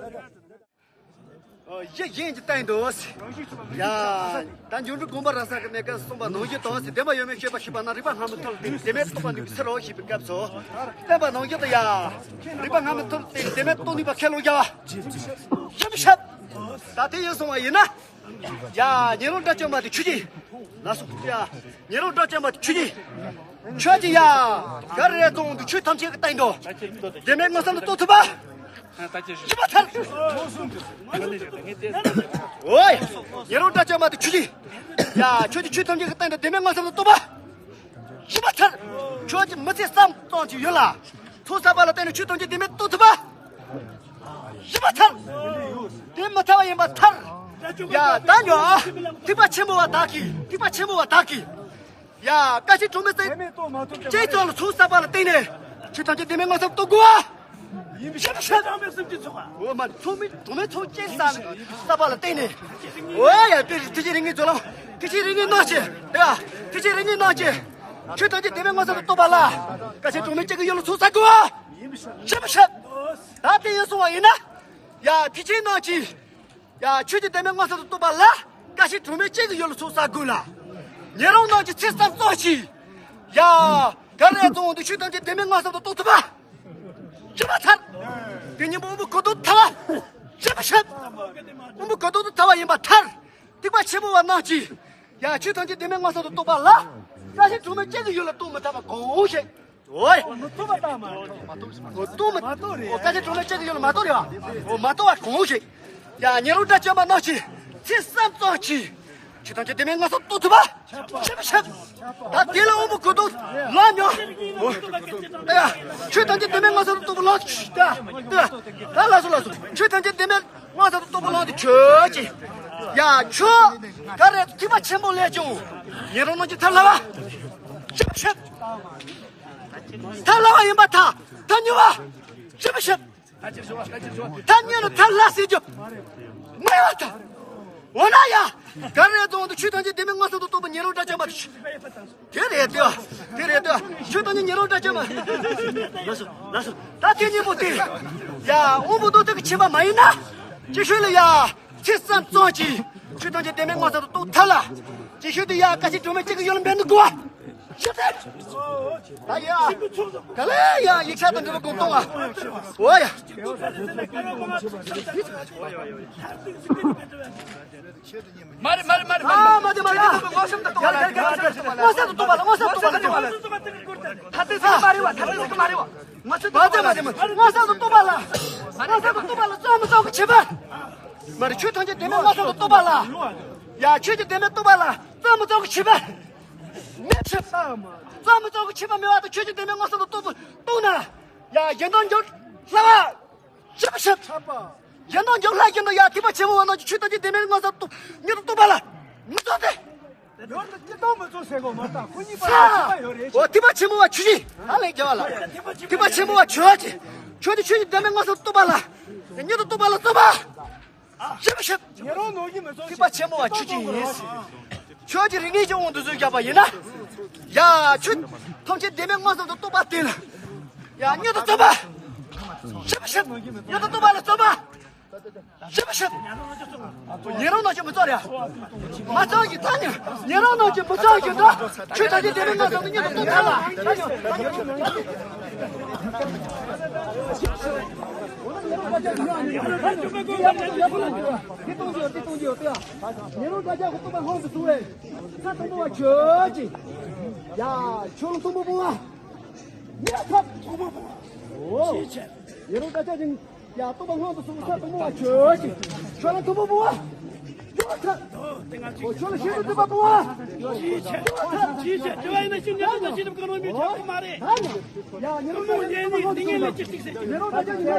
གཞི་གཞན་གྱི་སྟེང་དུ། ཡ། ད་འབྱུང་འགྱུར་དགོངས་པ་རབ་གསལ་གྱི་གནས་སྐབས་གསུངས་པ་ནང་བཞིན་དུ། བདེན་པ་ཡོད་མེད་དཔྱད་པ་ཞིག་པ་ན། རིགས་པ་སྔ་མའི་ཐོག་ལ་བརྟེན་ནས་བདེན་མེད་རྟོགས་པ་ནུས་པའི་ཕྱིར་རོ་ཞེས་པའི་སྐབས་སུ། བསྟན་པ་ནང་བཞིན་དུ་ཡ། རིགས་པ་སྔ་མའི་ཐོག་ལ་བརྟེན་ནས་བདེན་མེད་རྟོགས་ནུས་པ་ཁས་ལེན་བྱ་བ། ཞིབ་ཞིབ། ད་དེ་ཡིན་སོང་བ་ཡིན་ན། ཡ། ཉེ་རང་དགྲ་བཅོམ་པ་དེ་ཆོས་ཅན། ལགས་སོ། ཡ། ཉེ་རང་དགྲ་བཅོམ་པ་དེ་ཆོས་ཅན། ཆོས་ཅན་ཡ། ག་རེ་རེད་དང་དུ་ཆོས་ཐམས་ཅད་ཀྱི་སྟེང་དུ། བདེན་མེད་མངོན་སུམ་དུ་རྟོགས་ཐུབ་པ། ཞིབ་པ་ཐལ། འོ་ཡ། ཉེ་རང་དགྲ་བཅོམ་པ་དེ་ཆོས་ཅན། ཡ། ཆོས་ཅན་ཆོས་ཐམས་ཅད་ཀྱི་སྟེང་དུ་བདེན་མེད་མངོན་སུམ་དུ་རྟོགས་པ། ཞིབ་པ་ཐལ། ཆོས་ཅན་མི་ཚེ་བསམ་ཙམ་གྱི་ཡུལ་ལ། ཚོགས་བསགས་པ་ལ་བརྟེན་ནས་ཆོས་ཐམས་ཅད་བདེན་མེད་རྟོགས་ཐུབ་པ། ཞིབ་པ་ཐར། དེ་མི་ཐར་བ་ཡིན་པ་ཐར། ཡ་ད་ཉོ་ཨ། ཐེག་པ་ཆེན་པོ་བ་བདག་གིས། ཐེག་པ་ཆེན་པོ་བ་བདག་གིས། ཡ་བཀའ་ཆེན་གྲོང་མི་སེ། ཅེས་ཚོགས་ལ་ཚོགས་བསགས་པ་ལ་བརྟེན་ནས། ཆོས་ཐམས་ཅད་བདེན་མེད་མངོན་སུམ་རྟོགས་དགོས་ཨ། ཡིན་ཤེས་ཤེས། འོ་མ་ཚོགས་མི་གྲོང་མི་ཚོགས་ཅེས་བསགས་བསགས་པ་ལ་བརྟེན་ནས། འོ་ཡ་དེ་ཐེག་ཆེན་རིགས་ལྔའི་ཚོགས་ལ། ཐེག་ཆེན་རིགས་ལྔའི་ནང་གི། ཡ་ཐེག་ཆེན་རིགས་ལྔའི་ནང་གི། ཆོས་ཐམས་ཅད་བདེན་མེད་མངོན་སུམ་དུ་རྟོགས་པ་ལ། བཀའ་ཆེན་གྲོང་མི་གཅིག་གི་ཡུལ་ལ་ཚོགས་བསགས་དགོས་ཨ། ཡིན་ཤེས་ཤེས། ད་དེ་ཡིན་སོང་བ་ཡིན་ན། ཡ་ཐེག་ཆེན་ནང་གི། ཡ་ཆོས་ཀྱི་བདེན་མེད་མངོན་སུམ་དུ་རྟོགས་པ་ལ། བཀའ་ཆེན་གྲོང་མི་གཅིག་གི་ཡུལ་ལ་ཚོགས་བསགས་དགོས་ལ། ཉན་རང་རྣམས་ཀྱིས་ཚིག་གསུམ་བརྩམས་ཤིག། ཡ་ག་རེ་རྫོང་དུ་ཆོས་ཐམས་ཅད་བདེན་མེད་མངོན་སུམ་དུ་རྟོགས་ཐུབ་པ། ཞིབ་པ་ཐར། དེ་ཉིན་པོ་དབོན་པོ་གོ་ཏོ་ཐར་བ། ཞིབ་པ་ཞིབ། དབོན་པོ་གོ་ཏོ་ཐར་བ་ཡིན་པ་ཐར། ཐེག་པ་ཆེན་པོ་བ་རྣམས་ཀྱིས། ཡ་ཆོས་ཐམས་ཅད་བདེན་མེད་མངོན་སུམ་དུ་རྟོགས་པ་ལ། བཀའ་ཆེན་གྲོང་མི་གཅིག་གི་ཡུལ་ལ་རྟོགས་མི་ཐུབ་པ་གང་ཞིག། ཨོའི། མི་ཐུབ་པ་ད་མ་རེད། མ་ཐུབ་མ་ཐུབ་རེད། ཨོ་བཀའ་ཆེན་གྲོང་མི་གཅིག་གི་ཡུལ་ལ་མ་ཐུབ་རེད་བ། ཨོ་མ་ཐུབ་པ་གང་ཞིག། ཡ་ཉན་རང་དགྲ་བཅོམ་པ་རྣམས་ཀྱིས་ཚིག་གསུམ་བརྩམས་ཤིག། ཆོས་ཐམས་ཅད་བདེན་མེད་མངོན་སུམ་རྟོགས་ཐུབ་པ། ཞིབ་ཞིབ། ད་དེ་ལ་དབོན་པོ་གོ་ཏོ་ལ་ཉོ། ཨོ། ད་ཡ་ཆོས་ཐམས་ཅད་བདེན་མེད་མངོན་སུམ་རྟོགས་པ་ལ། ད་ད་ད་ལ་སོ་ལ་སོ། ཆོས་ཐམས་ཅད་བདེན་མེད་མངོན་སུམ་དུ་རྟོགས་པ་ལ་དེ་ཆོས་ཀྱི། ཡ་ཆོས་ག་རེ་ཐེག་པ་ཆེན་པོ་ལས་ཀྱང་། ཉན་རང་རྣམས་ཀྱིས་ཐར་སླ་བ། ཞིབ་ཞིབ། ཐར་སླ་བ་ཡིན་པ་ཐ་ཐ་སྙད་པ། ཞིབ་ཞིབ། ཐ་སྙད་ལ་ཐར་སླ་ཟེར་རྒྱུ་མ་ཡོད་ཐ། འོ་ན་ཡ། ག་རེ་རྫོང་དུ་ཆོས་ཐམས་ཅད་བདེན་མེད་མངོན་སུམ་དུ་རྟོགས་པ་ཉན་རང་དགྲ་བཅོམ་པ། དེ་རེད་དེ། དེ་རེད་དེ། ཆོས་ཐམས་ཅད་ཉན་རང་དགྲ་བཅོམ་པ། ལགས་སོ་ལགས་སོ། ད་དེ་གཉིས་པོ་དེ། ཡ་དབོན་པོ་རྡོ་རྗེ་གི་ཆེན་པོ་མ་ཡིན་ན། ཅིག་ཤོད་ལ་ཡ། ཚིག་གསུམ་བརྩམས་ཤིག། ཆོས་ཐམས་ཅད་བདེན་མེད་མངོན་སུམ་དུ་རྟོགས་ཐལ་ལ། ཅིག་ཤོད་དུ་ཡ་བཀའ་ཆེན་གྲོང་མི་གཅིག་གི་ཡུལ་ལ་འབད་ནི་དགོས་པ། ཞིབ་ཞིབ། ད་ཡ། ག་ལེ་ཡ་ཡིག་ཆ་དང་འབྲེལ་བ་གོང་གཏོང་བ། འོ་ཡ། མ་རེད་མ་རེད་མ་རེད་མ་རེད། ཨ་མ་རེད་མ་རེད། མངོན་སུམ་དུ་རྟོགས་པ་ལ། མངོན་སུམ་དུ་རྟོགས་པ་ལ། མངོན་སུམ་དུ་རྟོགས་པ་ལ། མངོན་སུམ་དུ་རྟོགས་པ་ལ། ཐ་དད་ཟེར་གི་མ་རེད་བ། ཐ་དད་ཟེར་གི་མ་རེད་བ། མ་ཚོད་མ་ཚོད་མ་ཚོད། མངོན་སུམ་དུ་རྟོགས་པ་ལ། མངོན་སུམ་དུ་རྟོགས་པ་ལ་རྩོམ་མི་རྩོམ་གྱི་ཁྱད་པར། མ་རེད། ཆོས་ཐམས་ཅད་བདེན་མེད་མངོན་སུམ་དུ་རྟོགས་པ་ལ། ཡ་ཆོས་ཀྱི་བདེན་མེད་རྟོགས་པ་ལ་རྩོམ་མི་རྩོམ་གྱི་ཁྱད་པར། མེད་ཕྱིར། རྩོམ་མི་རྩོམ་གྱི་ཁྱད་པར་མེད་པ་དང་ཆོས་ཀྱི་བདེན་མེད་མངོན་སུམ་དུ་རྟོགས་པ་རྟོགས་ན། ཡ་གཞན་དོན་འཇོག་སླ་བ། ཞིབ་ཞིབ། གཞན་དོན་འཇོག་སླ་བཞིན་དུ་ཡ་ཐེག་པ་ཆེན་པོ་བ་རྣམས་ཀྱིས་ཆོས་ཐམས་ཅད་བདེན་མེད་མངོན་སུམ་དུ་ཉིད་དུ་རྟོགས་པ་ལ་མི་རྩོམ་སྟེ། ཡོད་ན་སྤྱིར་བཏང་མི་རྩོམ་ཟེར་གོ་མ་ད་ཁོ་གཉིས་པ་ལ་ཁྱད་པར་ཡོད་རེད། འོ་ཐེག་པ་ཆེན་པོ་བ་ཆོས་ཅན། ཧ་ལས་རྒྱལ་བ་ལ། ཐེག་པ་ཆེན་པོ་བ་ཆོས་ཅན། ཆོས་དེ་ཆོས་ཅན་བདེན་མེད་མངོན་སུམ་དུ་རྟོགས་པ་ལ། ཉིད་དུ་རྟོགས་པ་ལ་རྩོམ་པ། ཞིབ་ཞིབ། ཉན་རང་རྣམས་ཀྱིས་མི་རྩོམ་ཞིག། ཐེག་པ་ཆེན་པོ་བ་ཆོས་ཅན་ཡིན། ཆོས་ཀྱི་རིགས་ངེས་ཀྱི་དབང་དུ་བཟུང་བཞག་པ་ཡིན་ན། ཡ་ཆོས་ཐམས་ཅད་བདེན་མེད་མངོན་སུམ་དུ་རྟོགས་པ་དེ་ལ། ཡ་ཉིད་དུ་རྩོམ་པ། ཞིབ་ཞིབ། ཉིད་དུ་རྟོགས་པ་ལ་རྩོམ་པ། ཞིབ་ཞིབ། ཉན་རང་རྣམས་ཀྱིས་མི་རྩོམ་རེད། མ་རྩོམ་གྱི་ཐ་སྙད། ཉན་རང་རྣམས་ཀྱིས་མི་རྩོམ་གྱི་འདྲ། ཆོས་ཐམས་ཅད་བདེན་མེད་མངོན་སུམ་དུ་ཉིད་དུ་རྟོགས་ཐལ་ལ། ཉན་རང་དགྲ་བཅོམ་པ་ཁོ་སྟོང་པ་སྔོན་དུ་སོང་བས། ས་དང་པོ་བ་ཆོས་ཅན། ཡ་ཆོས་ལ་དང་པོ་སྤོང་བ། ཉེ་ཐབས་དང་པོ་སྤོང་བ། ཨོ། ཉན་རང་དགྲ་བཅོམ་ཅན། ཡ་སྟོང་པ་སྔོན་དུ་སོང་བས་ས་དང་པོ་བ་ཆོས་ཅན། ཆོས་ལ་དང་པོ་སྤོང་བ། ཉེ་ཐབས། ཨོ་ཆོས་ལ་ཤིན་ཏུ་བརྟན་པ་སྤོང་བ། ཉེ་ཐབས། ཅིའི་ཕྱིར། དེ་བ་ཡིན་ན་ཤིན་ཏུ་བརྟན་པ་ཤེས་ཐུབ་གང་རུང་མི་ཆོག་གི་མ་རེད། ད་ནི། ཡ་ཉན་རང་དགྲ་བཅོམ་ཅན་སྟོང་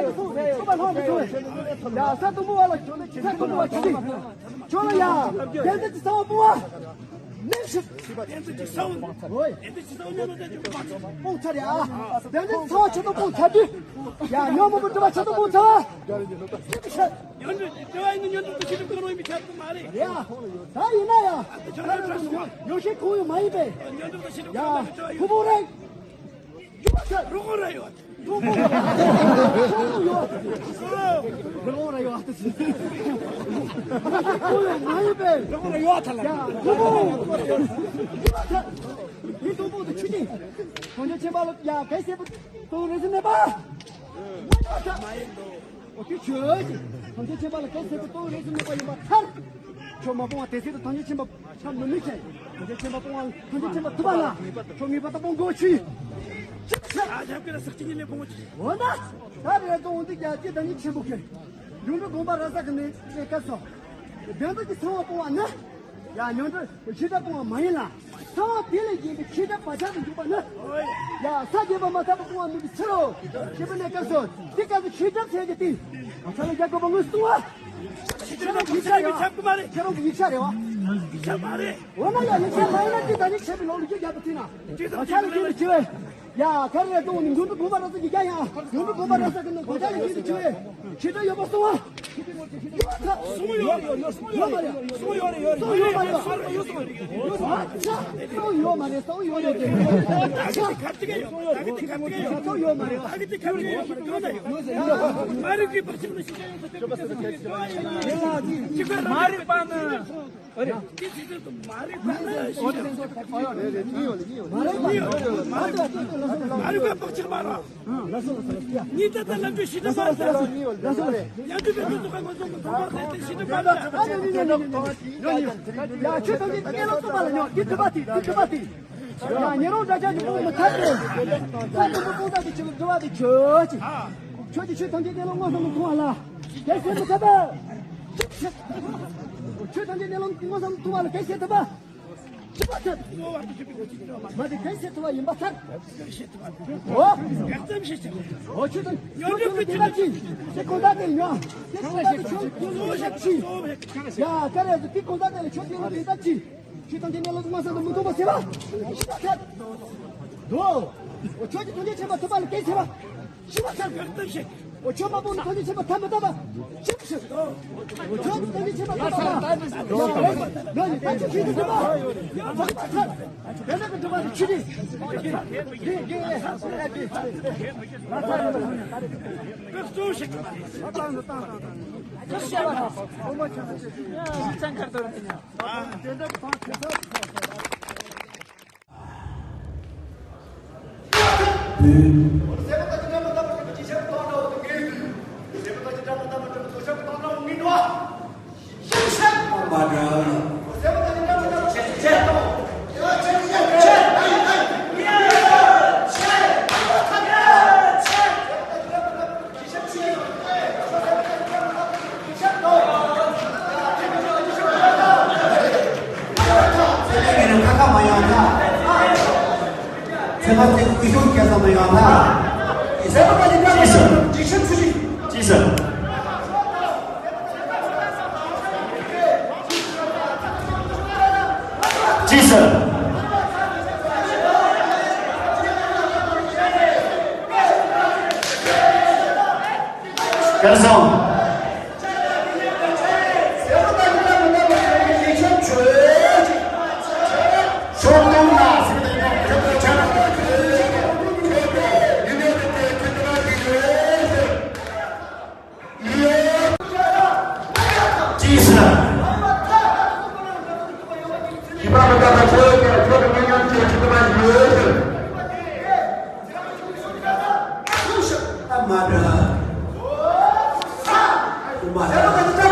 པ་སྔོན་དུ་སོང་བས། ཉན་རང་དགྲ་བཅོམ་ཅན་སྟོང་པ་སྔོན་དུ་སོང་བས། ཡ་ས་དང་པོ་བ་ལ་ཆོས་ལ་ཤིན་ཏུ་བརྟན་པ་ཆོས་ཅན། ཁྱོད་ལ་ཡ། བདེན་འཛིན་གྱི་ཚ་བ་སྤོང་བ། ནེམ་ཞིག་བདེན་འཛིན་གྱི་ཚ་བ། ཧོꯏ། བདེན་འཛིན་གྱི་ཚ་བ་ཉམས་ལ་བདེན་འཛིན་གྱི་སྤོང་ཚར་ཡ། བདེན་འཛིན་གྱི་ཚ་བ་ཆེད་དུ་སྤོང་ཚར་དུས། ཡ་ཉོན་མོངས་པའི་སྒྲིབ་པ་ཆེད་དུ་སྤོང་ཚར་བ། ཉོན་མོངས་པའི་སྒྲིབ་པ་ཡིན་ན་ཉོན་མོངས་པའི་སྒྲིབ་པ་གང་རུང་ཡིན་པའི་ཁྱད་པར་མ་རེད། ཡ། ད་ཡིན་ན་ཡ། ད་རེས་ནང་ཉོན་ཤེས་གང་ཡང་མ་ཡིན་པས། ཡ། ཕུང་པོ་རེད། རོ་ར་ཡོད། རོ་ར་ཡོད། རོ་ར་ཡོད། ཡོད་ཐལ། ཡ། དེ་དང་པོ་དེ་ཆོས་ཅན། གང་ཆོས་ཅན་པ་ལ་ཡ་གལ་སྲིད་པ་དང་རེ་ཟུང་མེད་པ། མ་ཡིན་ནོ། འོ་དེ་ཆོས་ཅན། གང་ཆོས་ཅན་པ་ལ་གལ་སྲིད་པ་དང་རེ་ཟུང་མེད་པ་ཡིན་པ་ཐལ། ཆོས་མ་སྤོང་བ་དེ་སྲིད་དུ་གང་ཆོས་ཅན་པ། ཆ་མི་མི་ཆེ། ཐམས་ཅད་མཁྱེན་པ་སྤོང་བ་ཐམས་ཅད་མཁྱེན་པ་ཐུབ་པ་ལ། ཆོས་ངེས་པར་དུ་སྤོང་དགོས་ཆེ། ཅི་ཟེར། ཨ་ཞབས་ཀྱི་ལ་ཟག་ཅི་ཉིད་ལས་སྤོང་བ་ཆེ། འོ་ན། ད་རེས་དང་འོན་ཏེ་རྒྱལ་སྤྱི་བདག་ཉིད་ཆེན་པོ་ཁྱེད། ཡོངས་གྲུབ་དགོངས་པ་རབ་གསལ་གྱི་གནས་གནས་སྐབས་སུ། བདེན་འཛིན་གྱི་ཚ་བ་སྤོང་བ་ནི། ཡང་ཉོན་སྒྲིབ་ཞེ་སྡང་སྤོང་བ་མ་ཡིན་ལ། ཚང་དེ་ལས་གཞན་པའི་ཆོས་གྲྭ་བག་ཆགས་སུ་འཇུག་པ་ནི། ཡ། ས་བརྒྱད་པ་མ་ཐག་པ་སྤོང་བ་མིན་པའི་ཕྱིར་རོ། ཞེས་པ་ནས་སྐབས་སུ་དེ་སྐབས་སུ་ཆོས་གྲྭ་ཟེར་གྱི་སྟེ། བག་ཆགས་ལ་རྒྱག་དགོས་པ་དངོས་སུ་གསུངས་པ། ཁྱེད་རང་གི་ཡིག་ཆ་རེད་བ། ཁྱེད་རང་གི་ཡིག་ཆ་རེད་བ། ཡིག་ཆ་མ་རེད། འོ་ན་ཡ་ཡིག་ཆ་མ་ཡིན་ན་དེ་ད་ནི་ཆད་པའི་ལོ་ལུགས་རྒྱག་པ་དེ་ན། བག་ཆགས་ལ་རྒྱུན་དུ་བྱེད་པས། ཡ། ག་རེ་རེད་དོ་ནི་མགོན་པོ་དགོངས་པ་རབ་གསལ་གྱི་རྒྱ་ཡང་། མགོན་པོ་དགོངས་པ་རབ་གསལ་གྱི་ནང་དགོངས་འཆར་ཡིན་དུ་བྱེད་པས། ཆོས་གྲྭ་ཡོད་པ་གསུང་བ། གསུང་ཡོད་རེད། ཡོད་མ་རེད། གསུང་ཡོད་རེད། ཡོད་མ་རེད། ཨ་ཅག་གསུང་ཡོད་མ་རེད། གསུང་ཡོད་རེད། གསུང་ཡོད་མ་རེད། མ་རིག་པའི་བག་ཆགས་ལ་ཤི་ཆ་ཡོད་ཟེར། མ་རིག་པ་ནི། མ་རིག་པ་ནི། མ་རིག་པ་བག་ཆགས་མ་རེད། གཉིས་ལྡན་དང་ལམ་འགྲོ་ཤེས་ནི་མ་རེད། ཡང་དུ་བའི་དུས་སུ་ཁ་ངོ་ཚོ་གི་ཐོག་མར་ཟེར་ཏེ་ཤེས་ནི་མ་རེད། ཡ། ཆོས་ཐམས་ཅད་གནས་ལུགས་རྟོགས་པ་ལ་སྙོགས། འདི་ཐུབ་པ་དེ། འདི་ཐུབ་པ་དེ། ཡ། ཉེ་རོང་འདྲ་ཆགས་ཀྱི་དཔུང་མི་ཐར་ཏེ། ས་དུམ་བུ་དཔུང་ཐག་གི་ཆུ་ལ་འགྲོ་བ་དེ་ཁྱོད་ཀྱིས། ཁྱོད་ཀྱིས་ཆོས་ཐམས་ཅད་གནས་ལུགས་མངོན་སུམ་དུ་མཐོང་བ་ལ། གལ་སྲིད་མི་ཐར་པ། ཆོས་ཐམས་ཅད་གནས་ལུགས་མངོན་སུམ་དུ་མཐོང་བ་ལ་གལ་སྲིད་ཐུབ་པ། ཤི་བ་ཐར། མ་དེ་གལ་སྲིད་ཐུབ་པ་ཡིན་པ་ཐར། འོ། འོ་ཆོས་དང་། ཉོན་མོངས་ཀྱི་ཆོས་དང་། དེ་གང་ཟག་དེ་ཉོན། དེ་གང་ཟག་དེ་ཆོས་ཉོན་མོངས་ཀྱི་ཆོས། ཡ། ག་རེ་ཟེར། དེ་གང་ཟག་དེ་ལ་ཆོས་དེ་ལ་དེ་ལྟར་གྱིས། ཆོས་ཐམས་ཅད་གནས་ལུགས་མངོན་སུམ་དུ་མི་མཐོང་བ་ཟེར་བ། ཤི་བ་ཐར། འོ། འོ་ཆོས་ཀྱི་ཐམས་ཅད་མཁྱེན་པ་ཐུབ་པ་ལ་གལ་ཟེར་བ། ཤི་བ་ཐར། འོ་ཆོས་མ་སྤངས་ནས་ཐམས་ཅད་མཁྱེན་པ་ཐར་མི་ཐུབ་པ། ཤི་བ་ཤི། འོ་ཆོས་ཀྱི་ཐམས་ཅད་མཁྱེན་པ་ཐར་མི་ཐུབ་པ། ལོ་ནི་ཐམས་ཅད་མཁྱེན་པ་ཐུབ་པ། ཤི་བ་ཐར། དེ་ནས་ཀྱི་འགྲོ་བ་ནི་ཆོས་ནི། དེ་དེ་དེ་ང་ཚ་ཡོད་ན། ཁ་ཁ་མ་ཡོང་ན། ཚེ་མ་ཚེ་སྐུ་གཞུང་སྐལ་བཟང་མ་ཡོང་ན། ཅི་ཟེར། ཅི་ཟེར། ཅི་ཟེར། སྐལ་བཟང་། ཅི་ཟེར། ཤི་བ་མི་རྟག་པ་ཁྱོད་ཀྱིས་ཁྱོད་ཀྱི་མི་ཉམས་ཀྱི་ཁྱི་ཐུབ་པ་ཡོད། ཨ་མ་ར། ཨ་མ་ར། ཁྱེད་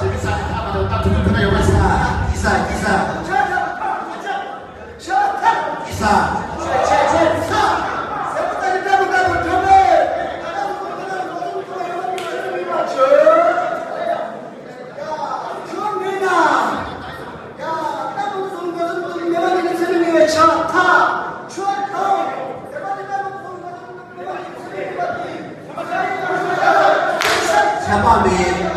ཀྱི་ས་ནས་ཐག་མ་དང་ཐག་ཐུག་ཐུག་ན་ཡོང་བ་ས། ཡི་ས་ཡི་ས། ཡི་ས། ཆད་པ་མེད།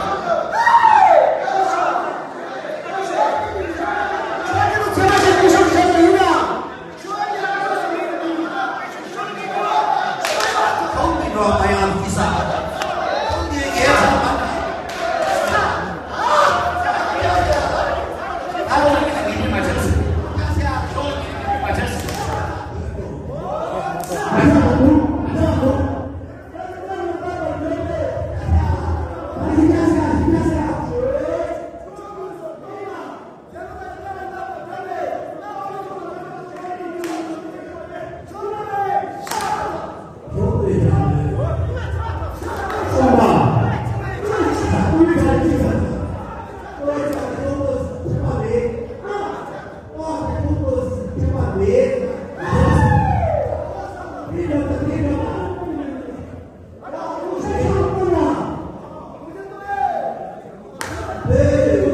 དེ་